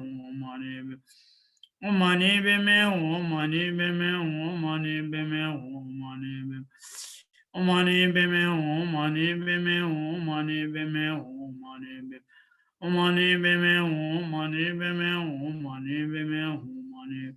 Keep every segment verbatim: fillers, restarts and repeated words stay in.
ཧཱུྃ། ཨོཾ་མ་ཎི་པདྨེ་ཧཱུྃ། ཨོཾ་མ་ཎི་པདྨེ་ཧཱུྃ། ཨོཾ་མ་ཎི་པདྨེ་ཧཱུྃ། ཨོཾ་མ་ཎི་པདྨེ་ཧཱུྃ། ཨོཾ་མ་ཎི་པདྨེ་ཧཱུྃ། ཨོཾ་མ་ཎི་པདྨེ་ཧཱུྃ། ཨོཾ་མ་ཎི་པདྨེ་ཧཱུྃ། ཨོཾ་མ་ཎི་པདྨེ་ཧཱུྃ། ཨོཾ་མ་ཎི་པདྨེ་ཧཱུྃ། ཨོཾ་མ་ཎི་པདྨེ་ཧཱུྃ། ཨོཾ་མ་ཎི།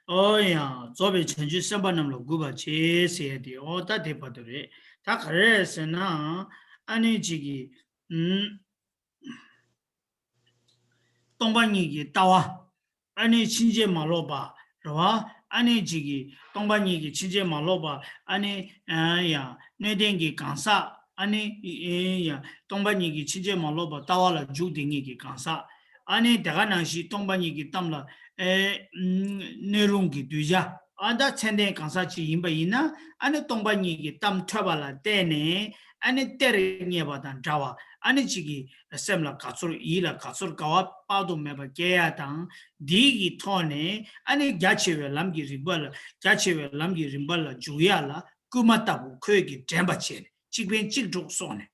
ཨོ་ཡ། རྫོགས་པའི་བྱང་ཆུབ་སེམས་དཔའ་རྣམས་ལ་གུས་པར་བྱེད་ཟེར་ཡ་དེ། ཨོ་ད་དེ་བར་དུ་རེད། ད་ག་རེ་རེད་ཟེར་ན། ཨ་ནི་གཅིག་གིས། ཨུམ། སྟོང་པ་ཉིད་ཀྱི་ལྟ་བ། ཨ་ནི་ཕྱིན་ཅི་མ་ལོག་པ་རེད་བ། ཨ་ནི་གཅིག་གིས་སྟོང་པ་ཉིད་ཀྱི་ཕྱིན་ཅི་མ་ལོག་པ། ཨ་ནི་ཨ་ཡ། སྣོད་ལྡན་གྱི་གང་ཟག་ཨ་ནི་ཨེ་ཡ། སྟོང་པ་ཉིད་ཀྱི་ཕྱིན་ཅི་མ་ལོག་པ་ལྟ་བ་ལ་འཇུག་བདེ་ངེས་ཀྱི་གང་ཟག་ཨ་ནི་དེ་ག་ནང་བཞིན་སྟོང་པ་ཉིད་ཀྱི་གཏམ་ལ་ཨེ་གནས་རུང་གི་གདུལ་བྱ། ཨ་ད་མཚན་ལྡན་གང་ཟག་ཅིག་ཡིན་པ་ཡིན་ན། ཨ་ནི་སྟོང་པ་ཉིད་ཀྱི་གཏམ་ཐོས་པ་ལ་བརྟེན་ནས། ཨ་ནི་གཏེར་རྙེད་པ་དང་འདྲ་བ། ཨ་ནི་གཅིག་གི་སེམས་ལ་དགའ་ཚོར། ཡིད་ལ་དགའ་ཚོར་དགའ་བ་དཔག་ཏུ་མེད་པ་སྐྱེ་ཡ་དང་། འདིའི་གི་ཐོག་ནས་ཨ་ནི་རྒྱ་ཆེ་བའི་ལམ་གྱི་རིམ་པ་ལ། རྒྱ་ཆེ་བའི་ལམ་གྱི་རིམ་པ་ལ་འཇུག་ཡ་ལ་སྐུལ་མ་ལྟ་བུ་ཁོས་ཀྱིས་འདྲེན་པ་བྱས་ནས། གཅིག་ཕན་གཅིག་གྲོགས་སོགས་ནས།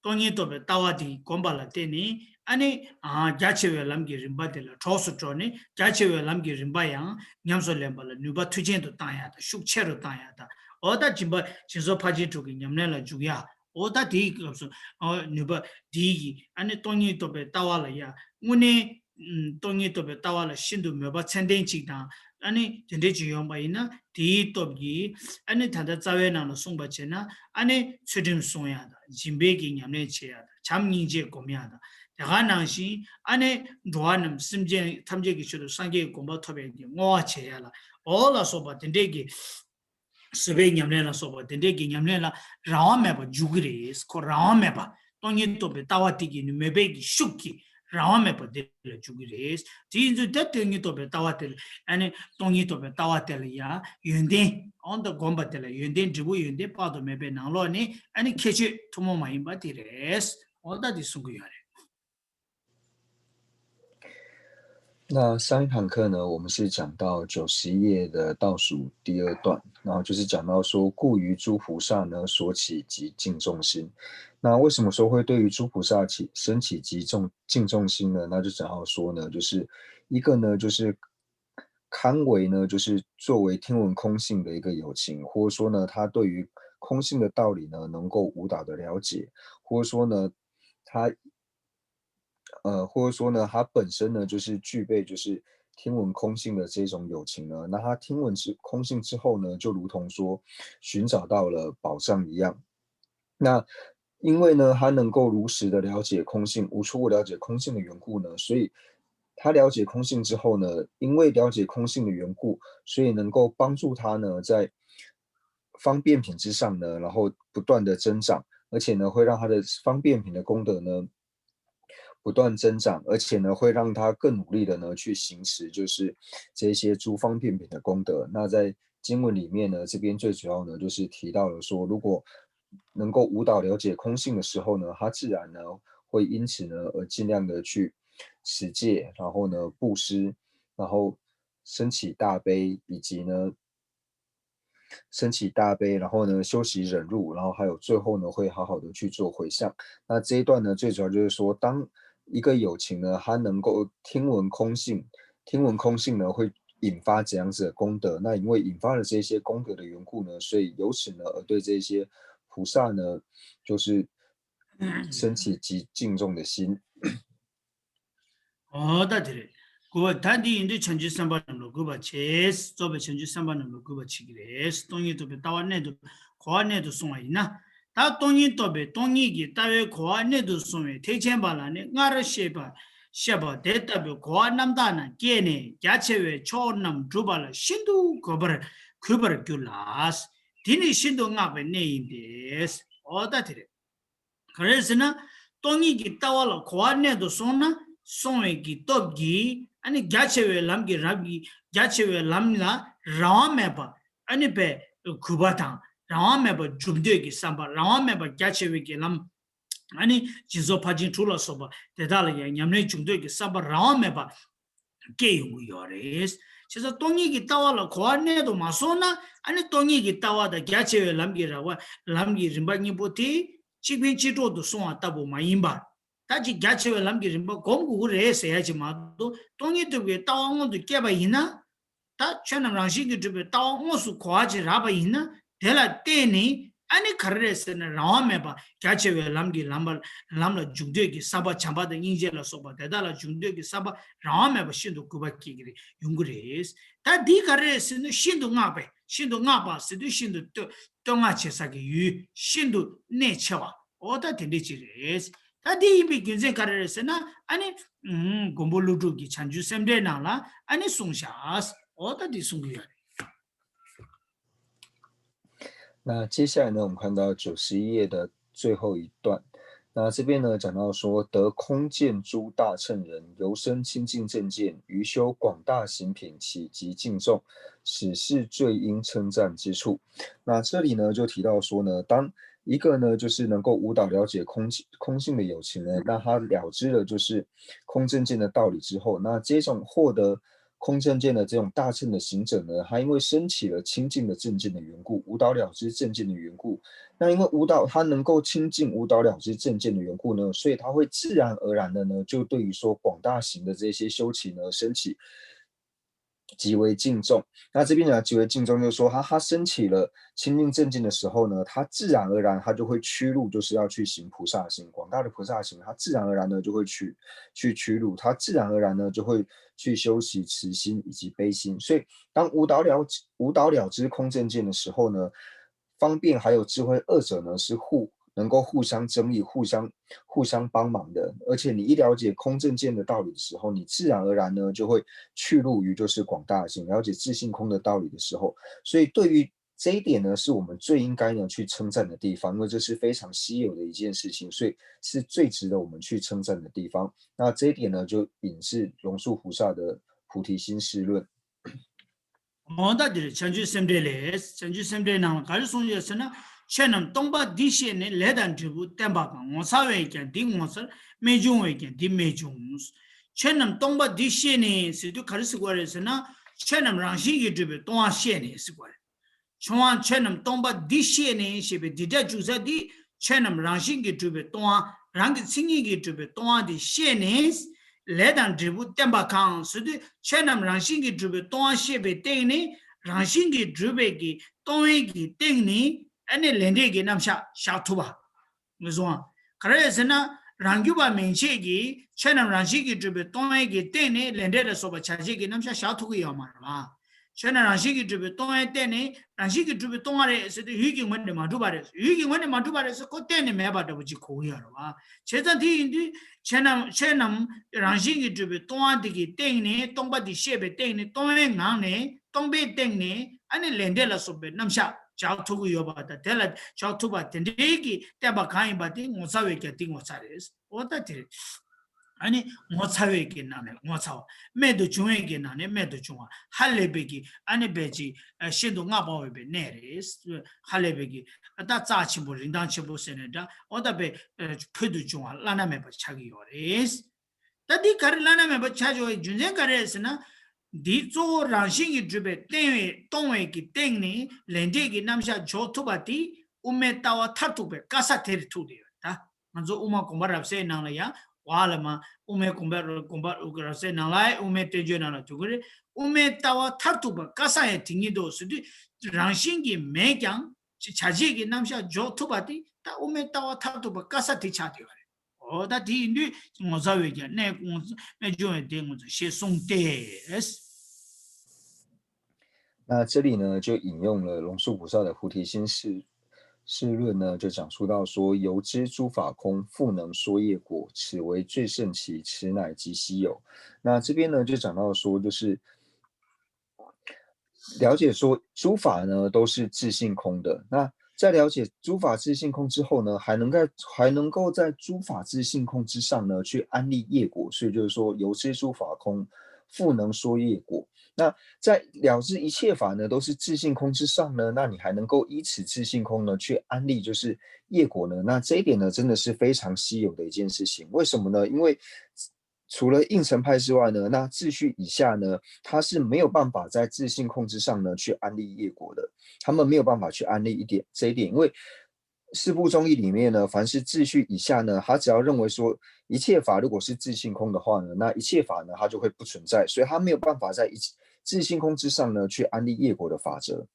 སྟོང་ཉིད་རྟོགས་པའི་ལྟ་བ་དེ་བསྒོམ་པ་ལ་བརྟེན་ནས། ཨ་ནི་ཨ་རྒྱ་ཆེ་བའི་ལམ་གྱི་རིམ་པ་དེ་ལ་གྲོགས་སུ་འགྲོ་ནས། རྒྱ་ཆེ་བའི་ལམ་གྱི་རིམ་པ་ཡང་ཉམས་སུ་ལེན་པ་ལ་ནུས་པ་མཐུ་ཆེན་དུ་བཏང་ཡ་དང་། ཤུགས་ཆེ་རུ་བཏང་ཡ་དང་། འོ་ད་སྦྱིན་པ་སྦྱིན་སོགས་ཕར་ཕྱིན་དྲུག་གི་ཉམས་ལེན་ལ་འཇུག་ཡ། འོ་ད་དེའི་སྐབས་སུ་ཨ་ནུས་པ་དེའི་གི་ཨ་ནི་སྟོང་ཉིད་རྟོགས་པའི་ལྟ་བ་ལ་ཡ་དངོས་གནས། ཨུམ། སྟོང་ཉིད་རྟོགས་པའི་ལྟ་བ་ལ་ཤིན་ཏུ་མོས་པ་མཚན་ལྡན་ཅིག་དང་། ཨ་ནི་དེ་འདྲས་ཅིག་ཡོང་པ་ཡིན་ན། དེའི་སྟོབས་ཀྱིས་ཨ་ནི་ད་ལྟ་རྩ་བའི་ནང་ལ་གསུངས་པ་བྱས་ན། ཨ་ནི་ཚུལ་ཁྲིམས་སྲུང་ཡ་དང་། སྦྱིན་པའི་གི་ཉམས་ལེན་བྱེད་ཡ་དང་། བྱམས་སྙིང་རྗེ་སྒོམ་ཡ་དང་། དེ་ག་ནང་བཞིན་ཨ་ནི་འགྲོ་བ་རྣམས་སེམས་ཅན་ཐམས་ཅད་ཀྱི་ཆེད་དུ་སངས་རྒྱས་ཀྱི་གོ་འཕང་ཐོབ་པའི་གི་བསྔོ་བ་བྱེད་ཡ་ལ། འོ་ལ་སོགས་པ་དེ་འདྲས་ཀྱི། བཟོད་པའི་ཉམས་ལེན་ལ་སོགས་པ་དེ་འདྲའི་གི་ཉམས་ལེན་ལ་རང་དབང་མེད་པར་འཇུག་གི་རེད། ཁོ་རང་དབང་མེད་པ། སྟོང་ཉིད་རྟོགས་པའི་ལྟ་བ་དེ་གི་ནི་མོས་པའི་གི་ཤུགས་ཀྱིས་རང་དབང་མེད་པར་དེ་ལ་འཇུག་གི་རེད། དེ་ཡིན་ཚུལ་དེ་སྟོང་ཉིད་རྟོགས་པའི་ལྟ་བ་དེ་ལ། ཨ་ནི་སྟོང་ཉིད་རྟོགས་པའི་ལྟ་བ་དེ་ལ་ཡང་ཡོན་ཏན། འོ་ད་བསྒོམ་པ་དེ་ལ་ཡོན་ཏན། འབྲས་བུ་ཡོན་ཏན་དཔག་ཏུ་མེད་པའི་ནང་ལོགས་ནས། ཨ་ནི་ཁྱད་ཆོས་ཐུན་མོང་མ་ཡིན་པ་དེ་རེད། འོ་ད་དེ་གསུང་གི་ཡོད་རེད། 那上一堂课呢，我们是讲到九十一页的倒数第二段，然后就是讲到说，故于诸菩萨呢，所起极敬重心。那为什么说会对于诸菩萨起升起极重敬重心呢？那就讲到说呢，就是一个呢，就是堪为呢，就是作为听闻空性的一个有情，或者说呢，他对于空性的道理呢，能够无导的了解，或者说呢，他呃，或者说呢，他本身呢就是具备就是听闻空性的这种有情呢，那他听闻之空性之后呢，就如同说寻找到了宝藏一样。那因为呢，他能够如实的了解空性，无错误了解空性的缘故呢，所以他了解空性之后呢，因为了解空性的缘故，所以能够帮助他呢在方便品之上呢，然后不断的增长，而且呢，会让他的方便品的功德呢不断增长，而且呢，会让他更努力的呢去行持，就是这些诸方便品的功德。那在经文里面呢，这边最主要呢就是提到了说，如果能够无导了解空性的时候呢，他自然呢会因此呢而尽量的去持戒，然后呢布施，然后升起大悲，以及呢升起大悲，然后呢修习忍辱，然后还有最后呢会好好的去做回向。那这一段呢，最主要就是说，当一个有情呢，他能够听闻空性，听闻空性呢会引发怎样子的功德？那因为引发了这些功德的缘故呢，所以由此呢而对这些菩萨呢，就是升起极敬重的心。འོ་ད་དེ་རེད། གུས་པ། ད་འདི་ཡིན་དུས་བྱང་ཆུབ་སེམས་དཔའ་རྣམས་ལ་གུས་པ་བྱེད། རྫོགས་པའི་བྱང་ཆུབ་སེམས་དཔའ་རྣམས་ལ་གུས་པ་བྱེད་ཀྱི་རེད། སྟོང་ཉིད་རྟོགས་པའི་ལྟ་བ་གནད་དུ། གོ་བ་གནད་དུ་སོང་བ་ཡིན་ན། ད་སྟོང་ཉིད་རྟོགས་པའི་སྟོང་ཉིད་ཀྱི་ལྟ་བའི་གོ་བ་གནད་དུ་སོང་བའི་ཐེག་ཆེན་པ་ལ་ནི། སྔར་བཤད་པ་བཤད་པ་དེ་ལྟ་བུའི་གོ་བ་རྣམ་དག་རྣམས་སྐྱེས་ནས། རྒྱ་ཆེ་བའི་ཕྱོགས་རྣམས་བསྒྲུབ་པ་ལ་ཤིན་ཏུ་གུས་པར་གུས་པར་འགྱུར་ལ། དེ་ནི་ཤིན་ཏུ་བསྔགས་པའི་གནས་ཡིན་ཏེ། འོ་ད་དེ་རེད། ག་རེ་ཟེར་ན། སྟོང་ཉིད་ཀྱི་ལྟ་བ་ལ་གོ་བ་གནད་དུ་སོང་ན། སོང་བའི་གི་སྟོབས་ཀྱིས་ཨ་ནི་རྒྱ་ཆེ་བའི་ལམ་གྱི་རབ་ཀྱི། རྒྱ་ཆེ་བའི་ལམ་ལ་རང་དབང་མེད་པ། ཨ་ནི་པའི་གུས་པ་དང་། རང་དབང་མེད་པ་སྒྲུབ་འདོད་ཀྱི་བསམ་པ། རང་དབང་མེད་པ་རྒྱ་ཆེ་བའི་གི་ལམ། ཨ་ནི་སྦྱིན་སོགས་ཕར་ཕྱིན་དྲུག་ལ་སོགས་པ་དེ་དག་ལ་ཡང་ཉམས་ལེན་འབྱུང་འདོད་ཀྱི་བསམ་པ་རང་དབང་མེད་པ་སྐྱེ་ཡོང་གི་ཡོད་རེད། བྱས་ཙང་སྟོང་ཉིད་ཀྱི་ལྟ་བ་ལ་གོ་བ་གནད་དུ་མ་སོང་ན། ཨ་ནི་སྟོང་ཉིད་ཀྱི་ལྟ་བ་དང་རྒྱ་ཆེ་བའི་ལམ་གྱི་ར་བ། ལམ་གྱི་རིམ་པ་གཉིས་པོ་དེ་གཅིག་ཕན་གཅིག་གྲོགས་དུ་སོང་བ་ལྟ་བུ་མ་ཡིན་པར། ད་ཅིག་རྒྱ་ཆེ་བའི་ལམ་གྱི་རིམ་པ་སྒོམ་དགོས་ཀྱི་རེད་ཟེར་ཡ་ཅིག་མ་གཏོགས། སྟོང་ཉིད་རྟོགས་པའི་ལྟ་བ་མངོན་དུ་སྐྱེས་པ་ཡིན་ན། ད་ཆོས་རྣམས་རང་བཞིན་གྱིས་གྲུབ་པའི་ལྟ་བ་དངོས་སུ་གོ་བ་ཅིག་རག་པ་ཡིན་ན། དེ་ལ་བརྟེན་ནས་ ཨ་ནི་ག་རེ་རེད་ཟེར་ན་རང་དབང་མེད་པ་རྒྱ་ཆེ་བའི་ལམ་གྱི་ལམ་པ་ལམ་ལ་འཇུག་འདོད་ཀྱི་བསམ་པ་བྱམས་པ་དང་སྙིང་རྗེ་ལ་སོགས་པ་དེ་དག་ལ་འཇུག་འདོད་ཀྱི་བསམ་པ་རང་དབང་མེད་པ་ཤིན་ཏུ་གུས་པ་སྐྱེ་གི་རེད་ཡོང་གི་རེད། ད་འདི་ག་རེ་རེད་ཟེར་ན་ཤིན་ཏུ་བསྔགས་པས་ཤིན་ཏུ་བསྔགས་པ་ཟེར་དུས་ཤིན་ཏུ་བསྟོད་བསྟོད་བསྔགས་བྱེད་ས་གི་ཡུལ་ཤིན་ཏུ་གནད་ཆེ་བ་འོ་ད་དེ་འདྲས་ཅིག་རེད། ད་འདི་ཡིན་པའི་རྒྱུ་མཚན་ག་རེ་རེད་ཟེར་ན་ཨ་ནི་མགོན་པོ་ཀླུ་སྒྲུབ་ཀྱི་བྱང་ཆུབ་སེམས་འགྲེལ་ནང་ལ་ཨ་ནི་གསུངས་བཞག་འོ་ད་འདི་གསུང་གི་ཡོད་རེད། 那接下来呢，我们看到九十一页的最后一段。那这边呢，讲到说，得空见诸大乘人，由生清净正见，于修广大行品，岂及敬重，始是最应称赞之处。那这里呢，就提到说呢，当一个呢，就是能够无导了解空空性的有情人，那他了知了就是空正见的道理之后，那这种获得空正见的这种大乘的行者呢，他因为升起了清净的正见的缘故，无导了知正见的缘故，那因为无导他能够清净无导了知正见的缘故呢，所以他会自然而然的呢，就对于说广大行的这些修持呢，升起极为敬重。那这边呢，极为敬重就是说他他升起了清净正见的时候呢，他自然而然他就会趋入，就是要去行菩萨行，广大的菩萨行，他自然而然呢就会去去趋入，他自然而然呢就会去修习慈心以及悲心。所以当无导了无导了知空正见的时候呢，方便还有智慧二者呢是互能够互相增益、互相互相帮忙的。而且你一了解空正见的道理的时候，你自然而然呢就会去入于就是广大性，了解自性空的道理的时候，所以对于这一点呢，是我们最应该呢去称赞的地方，因为这是非常稀有的一件事情，所以是最值得我们去称赞的地方。那这一点呢，就引自龙树菩萨的菩提心誓论。 འོ་ད་འདིར་བྱང་ཆུབ་སེམས་འགྲེལ་ལས། བྱང་ཆུབ་སེམས་འགྲེལ་ནང་ལ་ག་རེ་གསུངས་ཡོད་ཟེར་ན། ཆོས་རྣམས་སྟོང་པ་འདི་ཤེས་ནས། ལས་དང་འབྲས་བུ་བསྟན་པ་གང་། ངོ་ཚ་བས་ཀྱང་འདི་ངོ་ཚ། རྨད་བྱུང་བས་ཀྱང་འདི་རྨད་བྱུང་། ཆོས་རྣམས་སྟོང་པ་འདི་ཤེས་ནས་ཟེར་དུས་ག་རེ་ཟེར་དགོས་རེད་ཟེར་ན། ཆོས་རྣམས་རང་བཞིན་གྱིས་གྲུབ་པའི་སྟོང་པ་ཤེས་ནས་ཟེར་དགོས་རེད། ཆོས་དབང་ཆོས་རྣམས་སྟོང་པ་འདི་ཤེས་ནས་ཞེས་པའི་འདི་སྒྲ་འཇུག་ས་འདི་ཆོས་རྣམས་རང་བཞིན་གྱིས་གྲུབ་པའི་སྟོང་པ་རང་གི་མཚན་ཉིད་ཀྱིས་གྲུབ་པའི་སྟོང་པ་འདི་ཤེས་ནས། ལས་དང་འབྲས་བུ་བསྟན་པ་གང་ཟེར་དུས་ཆོས་རྣམས་རང་བཞིན་གྱིས་གྲུབ་པའི་སྟོང་པ་ཤེས་པའི་སྟེང་ནས་རང་བཞིན་གྱིས་གྲུབ་པའི་གི་སྟོང་པའི་གི་སྟེང་ནས་ཨ་ནི་ལས་འབྲས་ཀྱི་རྣམ་གཞག་བཞག་ཐུབ་པ། ངོས་བཟུང་བ། ག་རེ་ཟེར་ན། རང་རྒྱུད་པ་མན་ཆད་ཀྱིས་ཆོས་རྣམས་རང་བཞིན་གྱིས་གྲུབ་པའི་སྟོང་པའི་གི་སྟེང་ནས་ལས་འབྲས་ལ་སོགས་པ་བྱ་བྱེད་ཀྱི་རྣམ་གཞག་བཞག་ཐུབ་ཀྱི་ཡོད་མ་རེད་བ། ཆོས་རྣམས་རང་བཞིན་གྱིས་གྲུབ་པའི་སྟོང་པའི་སྟེང་ནས་རང་བཞིན་གྱིས་གྲུབ་པའི་སྟོང་པ་རེད་ཟེར་དུས་ཡུལ་གྱི་ངོས་ནས་མ་གྲུབ་པ་རེད། ཡུལ་གྱི་ངོས་ནས་མ་གྲུབ་པ་རེད་ཟེར་ཁོ་གཏན་ནས་མེད་པ་འདྲ་པོ་ཅིག་གོ་གི་ཡོད་རེད་བ། བྱས་ཙང་དེ་ཡིན་དུས་ཆོས་རྣམས་ཆོས་རྣམས་རང་བཞིན་གྱིས་གྲུབ་པའི་སྟོང་པ་འདི་གི་སྟེང་ནས་སྟོང་པ་འདི་ཤེས་པའི་སྟེང་ནས་སྟོང་པའི་ངང་ནས་སྟོང་པའི་སྟེང་ནས་ཨ་ནི་ལས་འབྲས་ལ་སོགས་པའི་རྣམ་གཞག་བཞག་ཐུབ་ཀྱི་ཡོད་པ་དང་དེ་ལ་བཞག་ཐུབ་པ་དེ་འདྲའི་གི་བསྟན་པ་གང་ཡིན་པ་དེ་ངོ་ཚ་བས་ཀྱང་དེ་ངོ་ཚ་རེད། འོ་ད་དེ་རེད། ཨ་ནི་ངོ་ཚ་བའི་གི་ནང་ནས་ངོ་ཚ་བ། རྨད་དུ་བྱུང་བའི་གི་ནང་ནས་རྨད་དུ་བྱུང་བ། ཧ་ལས་པའི་གི་ཨ་ནི་དཔེ་ཅིག་ཤིན་ཏུ་བསྔགས་པ་འོས་པའི་གནས་རེད། ཧ་ལས་པའི་གི་ད་རྩ་ཆེན་པོ་རིན་ཐང་ཆེན་པོ་ཟེར་ནས་འདྲ་འོ་ད་དཔེ་ཕུལ་དུ་བྱུང་བ་བླ་ན་མེད་པ་ཆགས་ཀྱི་ཡོད་རེད། ད་འདི་ག་རེ་བླ་ན་མེད་པ་ཆགས་ཀྱི་ཡོད་པའི་རྒྱུ་མཚན་ག་རེ་རེད་ཟེར་ན། འདི་གཙོ་བོ་རང་བཞིན་གྱིས་གྲུབ་པའི་སྟེང་བའི་སྟོང་བའི་གི་སྟེང་ནས་ལས་འབྲས་ཀྱི་རྣམ་གཞག་འཇོག་ཐུབ་པ་དེ་དབུ་མའི་ལྟ་བ་མཐར་ཐུག་པའི་དཀའ་ས་དེ་རུ་ཐུག་བསྡད་ཡོད་ད། ང་ཚོ་དབུ་མ་དགོངས་པ་རབ་གསལ་ནང་ལ་ཡང་བ་ལ་མ་དབུ་མའི་དགོངས་པ་དགོངས་པ་རབ་གསལ་ནང་ལ་དབུ་མའི་བསྟན་བཅོས་ནང་ལ་འདུག་གི་རེད། དབུ་མའི་ལྟ་བ་མཐར་ཐུག་པ་དཀའ་ས་ཡང་དེ་ཉིད་དོ་ཟེར་དུས་རང་བཞིན་གྱིས་མེད་ཀྱང་བྱ་བྱེད་ཀྱི་རྣམ་གཞག་འཇོག་ཐུབ་པ་དེ་ད་དབུ་མའི་ལྟ་བ་མཐར་ཐུག་པ་དཀའ་ས་དེ་ཆགས་བསྡད་ཡོད་རེད། འོ་ད་དེ་ཡིན་དུས་ངོ་ཚ་བས་ཀྱང་གནས་ངོ་ཚ་རྨད་བྱུང་བའི་དེ་ངོ་ཚ་ཞེས་གསུངས་ཏེ། 那这里呢，就引用了龙树菩萨的菩提心誓誓论呢，就讲述到说，由知诸法空，复能说业果，此为最胜奇，此乃极稀有。那这边呢，就讲到说，就是了解说诸法呢都是自性空的。那在了解诸法自性空之后呢，还能在还能够在诸法自性空之上呢去安立业果，所以就是说由知诸法空，复能说业果。那在了知一切法呢都是自性空之上呢，那你还能够依此自性空呢去安立就是业果呢？那这一点呢真的是非常稀有的一件事情。为什么呢？因为除了应成派之外呢，那秩序以下呢，它是没有办法在自性空之上呢去安立业果的，他们没有办法去安立一点这一点，因为四部宗义里面呢，凡是秩序以下呢，他只要认为说一切法如果是自性空的话呢，那一切法呢它就会不存在，所以他没有办法在一自性空之上呢去安立业果的法则。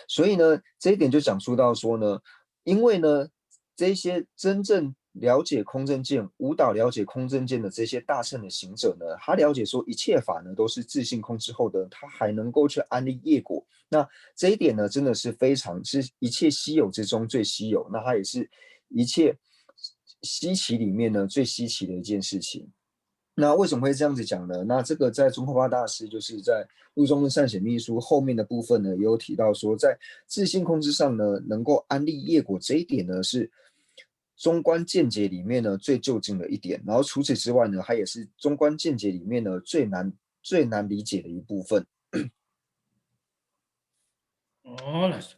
所以呢，这一点就讲述到说呢，因为呢，这些真正了解空正见、无导了解空正见的这些大乘的行者呢，他了解说一切法呢都是自性空之后的，他还能够去安立业果。那这一点呢，真的是非常是一切稀有之中最稀有，那它也是一切稀奇里面呢最稀奇的一件事情。那为什么会这样子讲呢？那这个在宗喀巴大师就是在《入中论善显密疏》后面的部分呢，也有提到说，在自性空之上呢，能够安立业果这一点呢，是中观见解里面呢最究竟的一点。然后除此之外呢，它也是中观见解里面呢最难最难理解的一部分。 ཨོ་ལགས་སོ།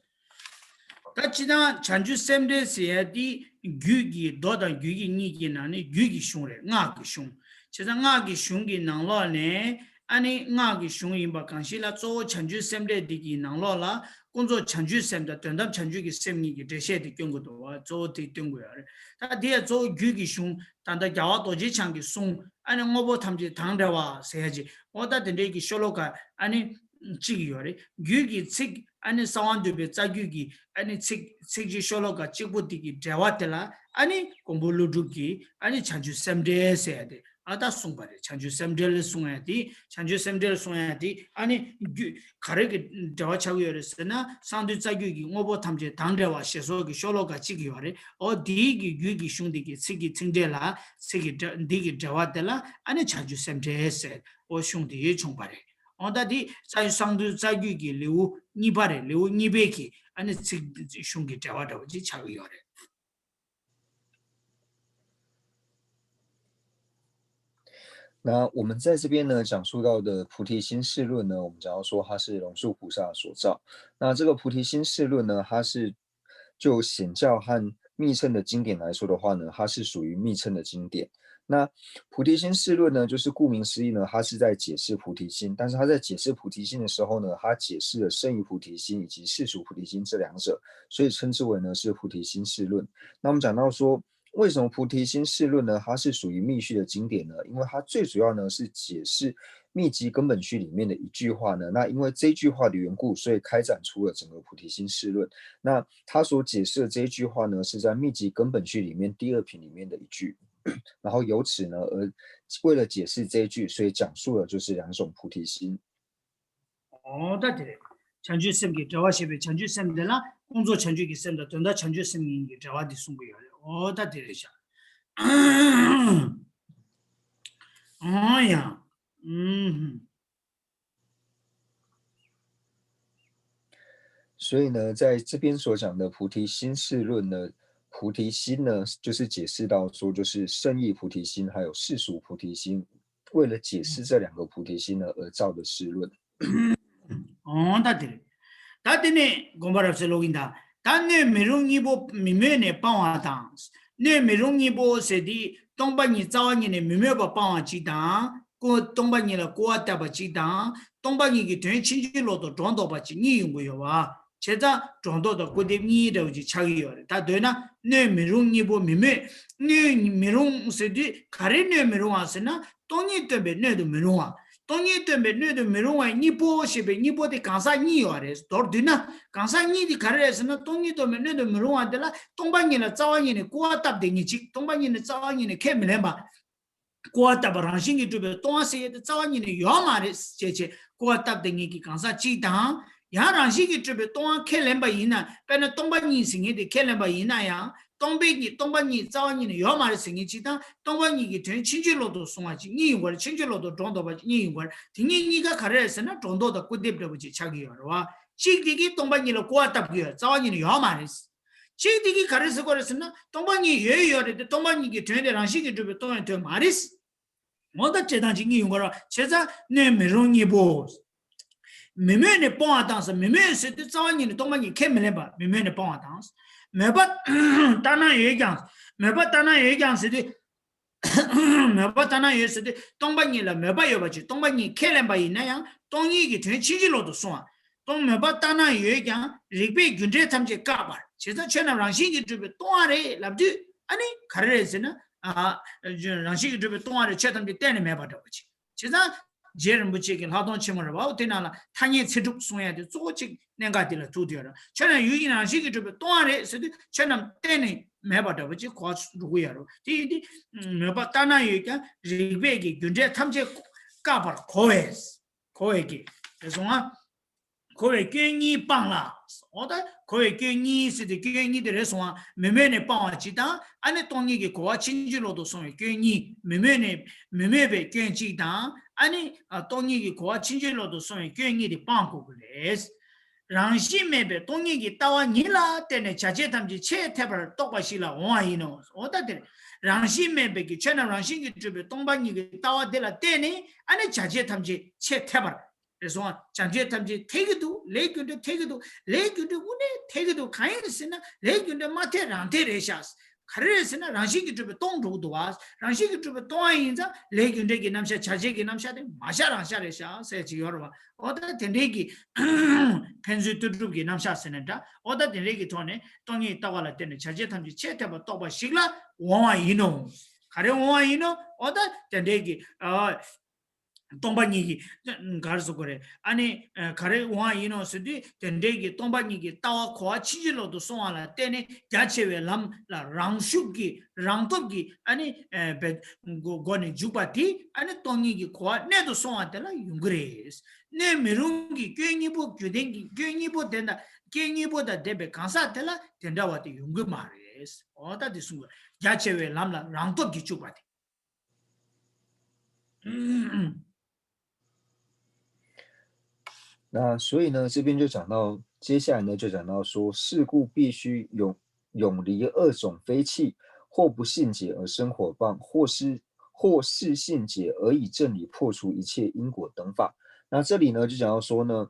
ད་སྤྱིར་བཏང་བྱང་ཆུབ་སེམས་འགྲེལ་ཟེར་ཡ་དེ་རྒྱུད་ཀྱི་མདོ་དང་རྒྱུད་ཀྱི་གཉིས་ཀྱི་ནང་ནས་རྒྱུད་ཀྱི་གཞུང་རེད། སྔགས་ཀྱི་གཞུང་། བྱས་ཙང་སྔགས་ཀྱི་གཞུང་གི་ནང་ལོགས་ནས་ཨ་ནི་སྔགས་ཀྱི་གཞུང་ཡིན་པ་གང་ཞིག་ལ་གཙོ་བོ་བྱང་ཆུབ་སེམས་འགྲེལ་འདི་གི་ནང་ལོགས་ལ་ཀུན་རྫོབ་བྱང་ཆུབ་སེམས་དང་དོན་དམ་བྱང་ཆུབ་ཀྱི་སེམས་གཉིས་ཀྱི་འགྲེལ་བཤད་དེ་སྐྱོན་དགོས་འདུག་བ། གཙོ་བོ་དེ་སྟོན་དགོས་ཡ་རེད། ད་དེ་ཡ་གཙོ་བོ་རྒྱུད་ཀྱི་གཞུང་ད་ལྟ་རྒྱལ་བ་རྡོ་རྗེ་འཆང་གིས་གསུངས། ཨ་ནི་དངོས་པོ་ཐམས་ཅད་དང་བྲལ་བ་ཟེར་ཡ་ཅིག་འོ་ད་དེ་འདྲའི་གི་ཤོ་ལོ་ཀ་ཨ་ནི་གཅིག་ཡོད་རེད། རྒྱུད་ཀྱི་ཚིག་ཨ་ནི་གསང་བ་འདུས་པའི་རྩ་རྒྱུད་ཀྱི་ཨ་ནི་ཚིག་ཚིག་གཅིག་ཤོ་ལོ་ཀ་གཅིག་པོ་དེ་གི་འགྲེལ་བ་དེ་ལ་ཨ་ནི་མགོན་པོ་ཀླུ་སྒྲུབ་ཀྱིས་ཨ་ནི་བྱང་ཆུབ་སེམས་འགྲེལ་ཟེར་ཡ་དེ་ཨ་ད་གསུངས་པ་རེད། བྱང་ཆུབ་སེམས་འགྲེལ་གསུང་ཡ་དེ་བྱང་ཆུབ་སེམས་འགྲེལ་གསུང་ཡ་དེ་ཨ་ནི་རྒྱུད་ག་རེ་གི་འགྲེལ་བ་ཆགས་ཀྱི་ཡོད་རེད་ཟེར་ན་གསང་འདུས་རྩ་རྒྱུད་ཀྱི་དངོས་པོ་ཐམས་ཅད་དང་བྲལ་བ་ཞེས་སོགས་ཀྱི་ཤོ་ལོ་ཀ་གཅིག་ཡོད་རེད། འོ་དེའི་གི་རྒྱུད་ཀྱི་གཞུང་དེ་གི་ཚིག་གི་ཚིག་འགྲེལ་ལ་ཚིག་གི་འགྲེལ་འདི་གི་འགྲེལ་བ་དེ་ལ་ཨ་ནི་བྱང་ཆུབ་སེམས་འགྲེལ་ཟེར། འོ་གཞུང་དེ་བྱུང་བ་རེད། འོ་ད་དེ་རྩ་གསང་འདུས་རྩ་རྒྱུད་ཀྱི་ལེའུ་གཉིས་པ་རེད། ལེའུ་གཉིས་པའི་གི་ཨ་ནི་ཚིག་གཞུང་གི་འགྲེལ་བ་འདྲ་བོ་ཅིག་ཆགས་ཀྱི་ཡོད་རེད། 那我们在这边呢，讲述到的菩提心释论呢，我们讲到说它是龙树菩萨所造。那这个菩提心释论呢，它是就显教和密乘的经典来说的话呢，它是属于密乘的经典。那菩提心释论呢，就是顾名思义呢，它是在解释菩提心，但是它在解释菩提心的时候呢，它解释了圣意菩提心以及世俗菩提心这两者，所以称之为呢是菩提心释论。那我们讲到说，为什么菩提心释论呢？它是属于密续的经典呢？因为它最主要呢是解释密集根本续里面的一句话呢。那因为这句话的缘故，所以开展出了整个菩提心释论。那他所解释的这一句话呢，是在密集根本续里面第二品里面的一句。然后由此呢，而为了解释这一句，所以讲述了就是两种菩提心。 འོ་ད་དེ་རེད། བྱང་ཆུབ་སེམས་ཀྱི་འགྲེལ་བ་ཞེས་པའི་བྱང་ཆུབ་སེམས་དེ་ལ་ཀུན་རྫོབ་བྱང་ཆུབ་ཀྱི་སེམས་དང་དོན་དམ་བྱང་ཆུབ་སེམས་གཉིས་ཀྱི་འགྲེལ་བ་འདི་གསུངས་ཀྱི་ཡོད་རེད། འོ་ད་དེ་རེད་ཤག་འོ་ཡ། ཨུམ། 所以呢，在这边所讲的菩提心释论呢，菩提心呢，就是解释到说，就是圣意菩提心还有世俗菩提心，为了解释这两个菩提心呢而造的释论。 འོ་ད་དེ་རེད། ད་དེ་ནས་དགོངས་པ་རབ་གསལ་ཀློག་གིན་ད། ད་སྣོད་མི་རུང་གཉིས་པོ་མི་མོས་ནས་སྤང་བ་དང་། སྣོད་མི་རུང་གཉིས་པོ་ཟེར་དེ་སྟོང་པ་ཉིད་རྩ་བ་ཉིད་ནས་མི་མོས་པ་སྤང་བ་གཅིག་དང་། ཀུ་སྟོང་པ་ཉིད་ལ་སྐུར་བ་བཏབ་པ་གཅིག་དང་། སྟོང་པ་ཉིད་ཀྱི་དོན་ཕྱིན་ཅི་ལོག་ཏུ་སྒྲོ་འདོགས་པ་གཅིག་གཉིས་ཡོང་གི་ཡོད་པ། བྱས་ཙང་སྒྲོ་འདོགས་དང་སྐུར་འདེབས་གཉིས་འདྲ་བོ་ཅིག་ཆགས་ཀྱི་ཡོད་རེད། ད་འདོད་ན་སྣོད་མི་རུང་གཉིས་པོ་མི་མོས། སྣོད་མི་རུང་ཟེར་དུས་ག་རེ་སྣོད་མི་རུང་བ་ཟེར་ན་སྟོང་ཉིད་སྟོན་པའི་སྣོད་དུ་མི་རུང་བ། སྟོང་ཉིད་སྟོན་པའི་སྣོད་དུ་མི་རུང་བའི་གཉིས་པོ་ཞེས་པའི་གཉིས་པོ་དེ་གང་ཟག་གཉིས་ཡོད་རེད། མདོར་བསྡུས་ན་གང་ཟག་གཉིས་དེ་ག་རེ་རེད་ཟེར་ན་སྟོང་ཉིད་སྟོན་པའི་སྣོད་དུ་མི་རུང་བ་དེ་ལ་སྟོང་པ་ཉིད་ལ་རྩ་བ་ཉིད་ནས་སྐུར་བ་བཏབ་བསྡད་མཁན་གཅིག་སྟོང་པ་ཉིད་ནས་རྩ་བ་ཉིད་ནས་ཁས་མི་ལེན་པ། སྐུར་བ་བཏབ་པ་རང་བཞིན་གྱིས་གྲུབ་པའི་སྟོང་པ་ཟེར་ཡས་དེ་རྩ་བ་ཉིད་ནས་ཡོད་མ་རེད་ཅེས་བྱས་སྐུར་བ་བཏབ་བསྡད་མཁན་གྱི་གང་ཟག་གཅིག་དང་། ཡང་རང་བཞིན་གྱིས་གྲུབ་པའི་སྟོང་པ་ཁས་ལེན་པ་ཡིན་ན་དཔེར་ན་སྟོང་པ་ཉིད་ཟེར་མཁན་དེ་ཁས་ལེན་པ་ཡིན་ན་ཡང་སྟོང་པའི་ཉིད་སྟོང་པ་ཉིད་རྩ་བ་ཉིད་ནས་ཡོད་མ་རེད་ཟེར་མཁན་གཅིག་དང་སྟོང་པ་ཉིད་ཀྱི་དོན་ཕྱིན་ཅི་ལོག་ཏུ་གསུང་བ་གཅིག་གཉིས་ཡོང་གི་རེད། ཕྱིན་ཅི་ལོག་ཏུ་སྒྲོ་འདོགས་པ་གཅིག་གཉིས་ཡོང་གི་རེད། དེ་གཉིས་གཉིས་ཀ་ག་རེ་རེད་ཟེར་ན་སྒྲོ་འདོགས་དང་སྐུར་འདེབས་འདྲ་བོ་ཅིག་ཆགས་ཀྱི་ཡོད་རེད་བ། གཅིག་དེ་གིས་སྟོང་པ་ཉིད་ལ་སྐུར་བ་བཏབ་ཀྱི་ཡོད་རྩ་བ་ཉིད་ནས་ཡོད་མ་རེད། གཅིག་དེ་གིས་ག་རེ་ཟེར་དགོས་རེད་ཟེར་ན་སྟོང་པ་ཉིད་ཡོད་ཡོད་རེད་དེ་སྟོང་པ་ཉིད་ཀྱི་དོན་དེ་རང་བཞིན་གྱིས་གྲུབ་པའི་སྟོང་པའི་དོན་མ་རེད། འོ་ད་བྱེད་སྟངས་གཅིག་གཉིས་ཡོང་གི་རེད། བྱས་ཙང་སྣོད་མི་རུང་གཉིས་པོ། མི་མོས་ནས་སྤོང་བ་དང་ཟེར་མི་མོས་ཟེར་དུས་རྩ་བ་ཉིད་ནས་སྟོང་པ་ཉིད་ཁས་མི་ལེན་པ་མི་མོས་ནས་སྤོང་བ་དང་། མོས་པ་ལྟར་སྣང་ཡོད་ཀྱང་མོས་པ་ལྟར་སྣང་ཡོད་ཀྱང་ཟེར་དུས། མོས་པ་ལྟར་སྣང་ཡོད་ཟེར་དུས་སྟོང་པ་ཉིད་ལ་མོས་པ་ཡོད་པ་ཅིག་སྟོང་པ་ཉིད་ཁས་ལེན་པ་ཡིན་ན་ཡང་སྟོང་ཉིད་ཀྱི་དོན་ཕྱིན་ཅི་ལོག་ཏུ་གསུང་བ། སྟོང་མོས་པ་ལྟར་སྣང་ཡོད་ཀྱང་རིགས་པས་རྒྱུ་འབྲས་ཐམས་ཅད་བཀག་པར་བྱས་ཙང་ཆོས་རྣམས་རང་བཞིན་གྱིས་གྲུབ་པའི་སྟོང་པ་རེད་ལབ་དུས་ཨ་ནི་ག་རེ་རེད་ཟེར་ན། ཨ། རང་བཞིན་གྱིས་གྲུབ་པའི་སྟོང་པ་རེད་ཆོས་ཐམས་ཅད་གཏན་ནས་མེད་པ་འདྲ་བོ་ཅིག་བྱས་ཙང་ རྗེ་རིན་པོ་ཆེ་གི་ལྷག་མཐོང་ཆེན་མོ་རེད་བ། དེ་ནང་ལ་ཐ་སྙད་ཚེ་སྒྲུབ་གསུང་ཡ་དེ་གཙོ་བོ་གཅིག་གནད་འགག་དེ་ལ་ཐུག་བསྡད་ཡོད་རེད། ཆོས་རྣམས་ཡུལ་གྱི་རང་བཞིན་གྱིས་གྲུབ་པའི་སྟོང་པ་རེད་ཟེར་དུས་ཆོས་རྣམས་གཏན་ནས་མེད་པ་འདྲ་པོ་ཅིག་གོ་བ་འགྲོ་གི་ཡོད་རེད། དེ་ཡིན་དུས་མོས་པ་ལྟར་སྣང་ཡོད་ཀྱང་རིགས་པས་ཀྱི་རྒྱུ་འབྲས་ཐམས་ཅད་བཀག་པར་གོ་བས། གོ་བས་ཀྱི་རེད་སོང་ང་། གོ་བས་སྐྱོན་གཉིས་སྤངས་ལ། འོ་ད་གོ་བས་སྐྱོན་གཉིས་ཟེར་ཏེ་སྐྱོན་གཉིས་དེ་རེད་སོང་ང་། མི་མོས་ནས་སྤང་བ་གཅིག་དང་། ཨ་ནི་སྟོང་ཉིད་ཀྱི་གོ་བ་ཕྱིན་ཅི་ལོག་ཏུ་སོང་བའི་སྐྱོན་གཉིས། མི་མོས་ནས་མི་མོས་པའི་སྐྱོན་གཅིག་དང་། ཨ་ནི་ཨ་སྟོང་ཉིད་ཀྱི་གོ་བ་ཕྱིན་ཅི་ལོག་ཏུ་སོང་བའི་སྐྱོན་གཉིས་དེ་སྤང་དགོས་ཀྱི་རེད། རང་བཞིན་མེད་པའི་སྟོང་ཉིད་ཀྱི་ལྟ་བ་ཉིད་ལ་བརྟེན་ནས་བྱ་བྱེད་ཐམས་ཅད་ཆེས་འཐད་པར་རྟོགས་པ་ཞིག་ལ་འོང་བ་ཡིན་ནོ། འོ་ད་དེ་རེད། རང་བཞིན་མེད་པའི་གི་ཆོས་རྣམས་རང་བཞིན་གྱིས་གྲུབ་པའི་སྟོང་པ་ཉིད་ཀྱི་ལྟ་བ་དེ་ལ་བརྟེན་ནས་ཨ་ནི་བྱ་བྱེད་ཐམས་ཅད་ཆེས་འཐད་པར། རེད་སོང་ང་། བྱ་བྱེད་ཐམས་ཅད་འཐད་ཀྱི་འདུག་ལས་རྒྱུ་འབྲས་འཐད་ཀྱི་འདུག་ལས་རྒྱུ་འབྲས་དངོས་གནས་འཐད་ཀྱི་འདུག་གང་ཡིན་ཟེར་ན་ལས་རྒྱུ་འབྲས་མ་འཐད་རང་འཐད་རེད་ཤག་ག་རེ་རེད་ཟེར་ན་རང་བཞིན་གྱིས་གྲུབ་པའི་སྟོང་འགྲོ་གི་འདུག་བ། རང་བཞིན་གྱིས་གྲུབ་པའི་སྟོང་པ་ཡིན་ཙང་ལས་རྒྱུ་འབྲས་ཀྱི་རྣམ་གཞག་བྱ་བྱེད་ཀྱི་རྣམ་གཞག་དེ་མ་གཞག་རང་གཞག་རེད་ཤག་ཟེར་ཅིག་ཡོད་རེད་བ། འོ་ད་དེ་འདྲའི་གི་ཕན་ཚུན་ལྟོས་གྲུབ་ཀྱི་རྣམ་གཞག་ཟེར་ན་འདྲ། འོ་ད་དེ་འདྲའི་གི་ཐོག་ནས་སྟོང་ཉིད་ལྟ་བ་ལ་བརྟེན་ནས་བྱ་བྱེད་ཐམས་ཅད་ཆེས་འཐད་པར་རྟོགས་པ་ཞིག་ལ་འོང་བ་ཡིན་ནོ། ག་རེ་འོང་བ་ཡིན་ནོ། འོ་ད་དེ་འདྲའི་གི་ཨ། སྟོང་པ་ཉིད་ཀྱི་ག་རེ་ཟེར་དགོས་རེད། ཨ་ནི་ཨ་ག་རེ་འོང་བ་ཡིན་ནོ་ཟེར་དུས་དེ་འདྲའི་གི་སྟོང་པ་ཉིད་ཀྱི་ལྟ་བ་གོ་བ་ཕྱིན་ཅི་ལོག་ཏུ་སོང་བ་ལ་བརྟེན་ནས་རྒྱ་ཆེ་བའི་ལམ་ལ་རང་ཤུགས་ཀྱིས་རང་སྟོབས་ཀྱིས་ཨ་ནི་ཨ་བའི་སྒོ་སྒོ་ནས་འཇུག་པ་དེ་ཨ་ནི་སྟོང་ཉིད་ཀྱི་གོ་བ་གནད་དུ་སོང་བ་དེ་ལ་ཡོང་གི་རེད། གནོད་མི་རུང་གི་སྐྱོན་གཉིས་པོ་རྒྱུ་ལྡན་གྱི་སྐྱོན་གཉིས་པོ་དེ་དང་སྐྱོན་གཉིས་པོ་དང་ལྡན་པའི་གང་ཟག་དེ་ལ་དེ་འདྲ་བ་དེ་ཡོང་གི་མ་རེད། འོ་ད་དེ་གསུང་དགོས། རྒྱ་ཆེ་བའི་ལམ་ལ་རང་སྟོབས་ཀྱིས་འཇུག་པ་དེ། 那所以呢，这边就讲到，接下来呢，就讲到说，是故必须永永离二种非气，或不信解而生毁谤，或是或是信解而以正理破除一切因果等法。那这里呢，就讲到说呢，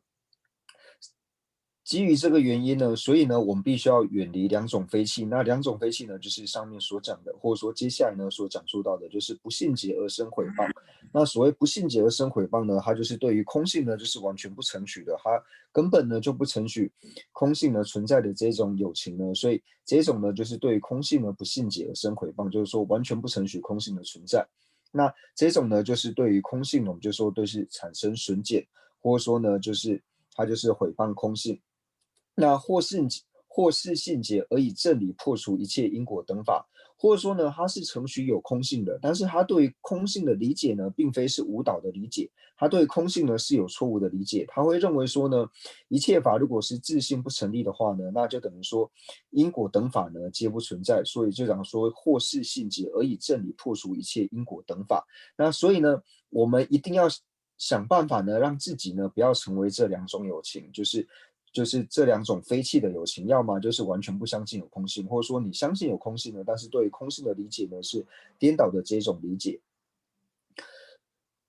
基于这个原因呢，所以呢，我们必须要远离两种非气。那两种非气呢，就是上面所讲的，或者说接下来呢所讲述到的，就是不信解而生毁谤。那所谓不信解而生毁谤呢，它就是对于空性呢，就是完全不承许的，它根本呢就不承许空性呢存在的这种有情呢，所以这种呢就是对于空性呢不信解而生毁谤，就是说完全不承许空性的存在。那这种呢，就是对于空性呢，我们就说对是产生损减，或者说呢，就是它就是毁谤空性。那或信或是信解而以正理破除一切因果等法，或者说呢，他是承许有空性的，但是他对于空性的理解呢，并非是无导的理解，他对空性呢是有错误的理解，他会认为说呢，一切法如果是自性不成立的话呢，那就等于说因果等法呢皆不存在，所以就讲说或是信解而以正理破除一切因果等法。那所以呢，我们一定要想办法呢，让自己呢不要成为这两种有情，就是就是这两种非气的有情，要么就是完全不相信有空性，或者说你相信有空性呢，但是对于空性的理解呢是颠倒的这种理解。